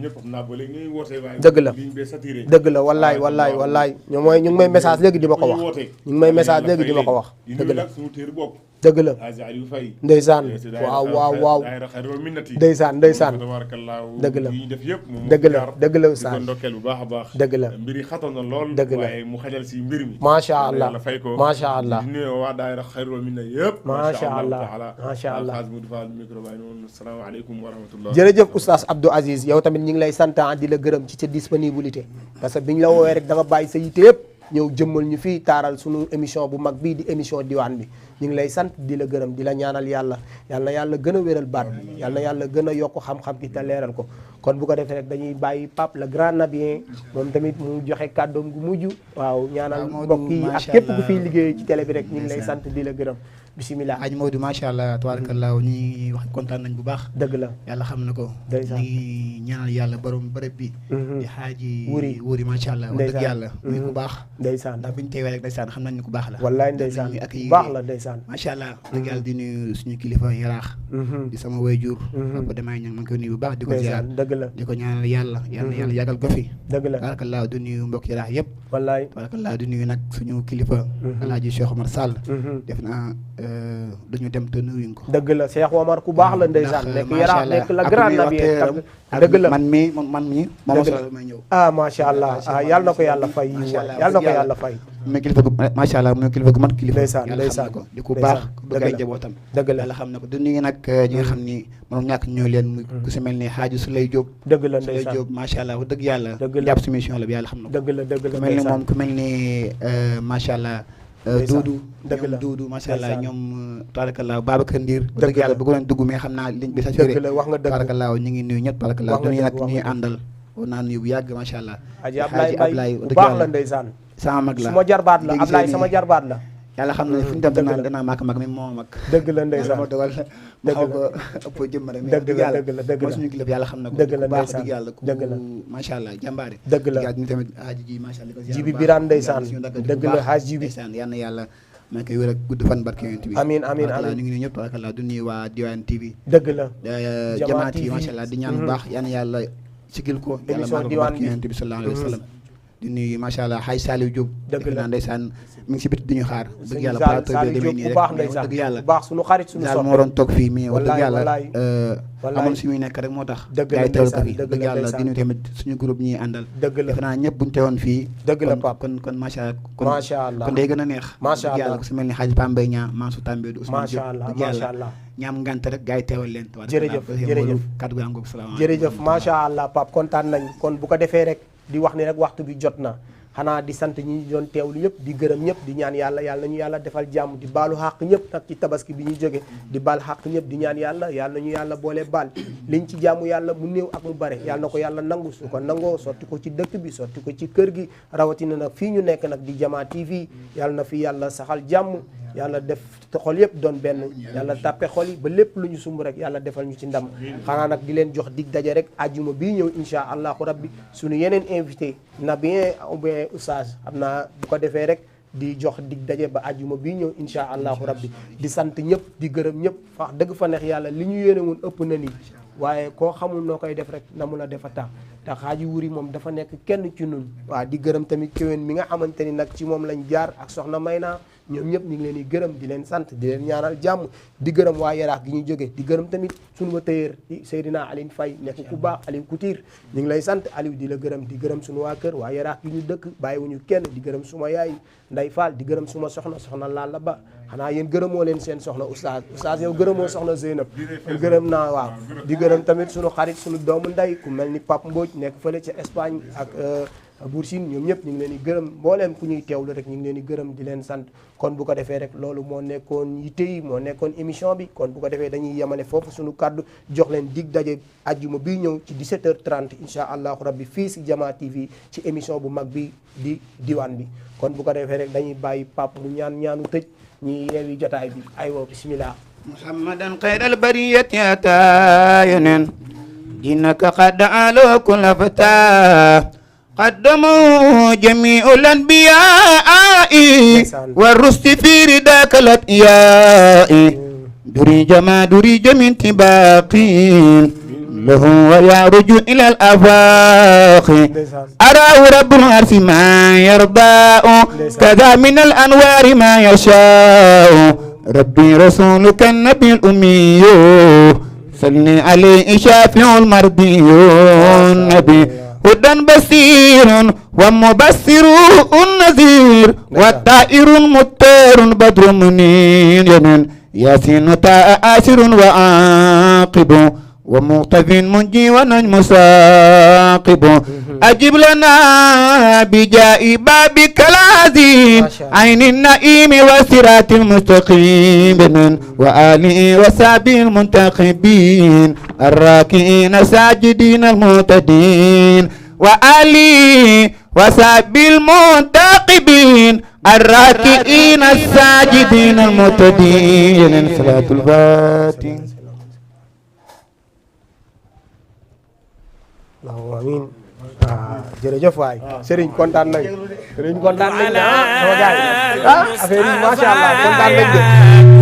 ñëpp xam naa ba léegi ñuy woote waaye dëgg la ligne bi saturé dëgg la wallaay ñu ngi may message léegi di ma ko wax ñu ngi may message léegi di ma ko wax dëgg la suñu téere bopp dëgg la Aliou Faye ndeysaan waaw daayira Xayrul Minnati ndeysaan tabarakallahu dëgg la yi ñu def yëpp moom dëgg la di ko oustaz ndokkeel bu baax a baax dëgg la mbir yi xatoon na lool dëgg la waaye mu xajal si mbir mi macha allah yàlla fay ko macha allah di nuyu waa daayira Xayrul Minnati yëpp macha allah macha allah xaas Modou Fall micro bàyyi noonu asalaamaaleykum wa rahmatullah. jërëjëf oustaz Abdou Aziz yow tamit ñu ngi lay sant di la gërëm ci sa disponibilité parce que biñ la woowee rek da nga bàyyi sa yite yëpp ñëw jëmmal ñu fii taaral sunu émission bu mag bii di émission diwaan bi ñu ngi lay sant di la gërëm di la ñaanal yàlla yal na yàlla gën a wéral baat bi yal na yàlla gën a yokk xam-xam gi te leeral ko kon bu ko defee rek dañuy bàyyi Pape le grand nabien moom tamit mu joxe kàddoom gu mujj waaw ñaanal mbokk yi ak képp ku fiy liggéey ci télé bi rek ñu ngi lay sant di la gërëm bisimilah. Aj Modou macha allah tabarakallah ñu ngi wax kontaan nañ bu baax. dëgg la yàlla xam na ko. ndeysaan ñu ngi ñaanal yàlla borom bërëb bi. di xaaji wuri macha allah. ndeysaan wax dëgg yàlla. muy ku baax. ndeysaan ndax biñu teewee rek ndeysaan xam nañ ni ku baax la. wallaay ndeysaan ak baax la ndeysaan. macha allah dëgg yàlla di nuyu suñu kilifa yaraax. di sama waajur. ba demee ña ngi koy nuyu bu baax di ko ziar. dëgg la di ko ñaanal yàlla yàlla yàggal ko fi. dëgg la tabarakallah di nuyu mbokk yaraax yëpp. wallaay tabarakallah di nuyu nag suñu kilifa. alaaji Cheikh Omar Sall. def naa ñu dem te nuyuñ ko. dëgg la Cheikh Omar ku baax la ndeysaan nekk yaraax nekk la grand nabien dëgg la man mii moom solo may ñëw macha allah yàlla na ko yàlla fay yàlla na ko yàlla fay muy kilifa gu macha allah muy kilifa gu mat kilifa ndeysaan yàlla xam na ko di ku ndeysaan baax ku bëgg ay njabootam dëgg la yàlla xam na ko du nuyu nag ñi nga xam ni moom ñàkk ñëw leen muy ku si mel ni Xaaji Suley Diop dëgg la Suley ndeysaan Diop macha allah dëgg yàlla dëgg la jàpp si mission la bi yàlla xam na ko dëgg la dëgg la ku mel ni moom ku mel ni macha allah Duudu dëgg la Duudu macha allah ñoom tabarakallah Babacar Ndiir dëgg yàlla bëgg nañ dugg mais xam naa liñ bi saturé dëgg la wax nga dëgg tabarakallah ñu ngi nuyu ñëpp tabarakallah du nuyu nag ñuy àndal woon naa nuyu bu yàgg macha allah Aji Ablaye bu baax la ndeysaan sama mag la suma jarbaat la Ablaye sama jarbaat la yàlla xam ne fu ñu dem danaa màkk mag mi moo mag dëgg la ndeysaan ma dogal ma xaw ko ëpp jëmm rek mais dëgg la dëgg la suñu kilif yàlla xam na ko dëgg la baax ndeysaan dëgg yàlla ku dëgg la macha allah jàmbaare dëgg la ñu tamit aaji ji macha allah Jibi Birane ndeysaan dëgg la xaaj Jibi ndeysaan yal na yàlla maa koy wér ak gudd fan barke yonent bi amiin amiin amiin ñu ngi nuyu ñëpp tabarakallah du nuyu waa Diwaan TV dëgg la jamaat yi macha allah di ñaan bu baax yal na yàlla sigil ko yàlla maa ko barke yonent bi sallallahu alayhi wa sallam di nuyu macha allah xaaj Saliou Diop dëgg la ndeysaan mi ngi si bit di ñu xaar dëgg yàlla plateau bi demee nii rek baax ndeysaan dëgg yàlla baax suñu xarit suñu daal soppe moo doon toog fii mais wax dëgg yàlla wallaay amoon si muy nekk rek moo tax dëgg la gars yi teewal ko fi ndeysaan dëgg yàlla di nuyu tamit suñu groupe ñi àndal dëgg la defe naa ñëpp buñu teewoon fii dëgg la Pape kon macha allah macha allah kon day gën a neex macha dëgg yàlla allah ku si mel ni xaaj Pambay ñaa Mansour Tambédou Ousmane macha allah dëgg macha yàlla allah ñaam ngant rek gars yi teewal leen jërëjëf jërëjëf kaddu gaa ngoog salaamaaleykum jërëjëf macha allah Pape kontaan nañ kon bu ko defee rek di wax ni rek waxtu bi jot na xanaa di sant ñi doon teewlu yëpp di gërëm ñëpp di ñaan yàlla nañu yàlla defal jàmm di baalu xàq ñëpp nag ci tabaski bi ñu jóge di baal xàq ñëpp di ñaan yàlla nañu yàlla boole baal liñ ci jaamu yàlla mu néew ak mu bare yàlla na ko yàlla nangu su ko nangoo sotti ko ci dëkk bi sotti ko ci kër gi rawatina nag fii ñu nekk nag di Jama TV yàlla na fi yàlla saxal jàmm yàlla def xol yëpp doon benn yàlla tàppe xol yi ba lépp lu ñu sumb rek yàlla defal ñu ci ndam xanaa nag di leen jox dig daje rek ajjuma bii ñëw insha allahu rabbi suñu yeneen invité na bien ou bien oustaz xam naa bu ko defee rek di jox dig daje ba ajjuma bii ñëw insha allahu rabbi di sant ñëpp di gërëm ñëpp wax dëgg fa neex yàlla li ñu yéene woon ëpp na nii waaye koo xamul noo koy def rek na mu la defa tax te xaaji wuri moom dafa nekk kenn ci nun waaw di gërëm tamit kéwén mi nga xamante ni nag ci moom lañ jaar ak soxna Mayna ñoom ñëpp ñu ngi leen di gërëm di leen sant di leen ñaanal jàmm di gërëm waa yaraax gi ñu jóge di gërëm tamit suñu wa tëyeer di Seydina Aline Faye nekk ku baax Aliou Couture ñu ngi lay sant Aliou di la gërëm di gërëm suñu waa kër waa yaraax gi ñu dëkk bàyyiwuñu kenn di gërëm suma yaay Nday Fall di gërëm suma soxna Lalla Ba xanaa yéen gërëmoo leen seen soxna oustaz yow gërëmoo soxna Zeynab gërëm naa waaw di gërëm tamit suñu xarit suñu doomu nday ku mel ni Pape Mbodj nekk fële ca Espagne ak Bour Sine ñoom ñëpp ñu ngi leen di gërëm mbooleem ku ñuy teewlu rek ñu ngi leen di gërëm di leen sant kon bu ko defee rek loolu moo nekkoon yitte yi moo nekkoon émission bi kon bu ko defee dañuy yemale foofu suñu kàddu jox leen dig daje ajjuma bii ñëw ci 17h30 insha allahu rabbi fii si Jama TV ci émission bu mag bi di diwaan bi kon bu ko defee rek dañuy bàyyi Pape mu ñaanu tëj ñi yeewi jotaay bi aywa bismillah محمدا خير البرية أتى دينك قد على كل فتاة قدموا جميع الأنبياء والرسل في رداك الأتياء دريج من تباقين له ويعرج إلى الآفاق أراه رب العرش ما يرضى كذا من الأنوار ما يشاء ربي رسولك النبي الأمي صلي عليه شافع المرضي النبي هدى بصير ومبصر النذير والطائر مطير بدر منير ياسين تاء آسر وعاقب ومقتف منجي ونجم ساقب أجب لنا بجاء بابك العظيم عين النعيم والصراط المستقيم وآله وصحبه المنتخبين الراكعين ساجدين المهتدين وآله وصحبه المنتخبين الراكعين الساجدين المهتدين صلاة الفاتحة. Allahumma amiin jërëjëf waay Serigne kontaan nañ Serigne kontaan nañ sama gars yi affaire yi macha allah kontaan nañ de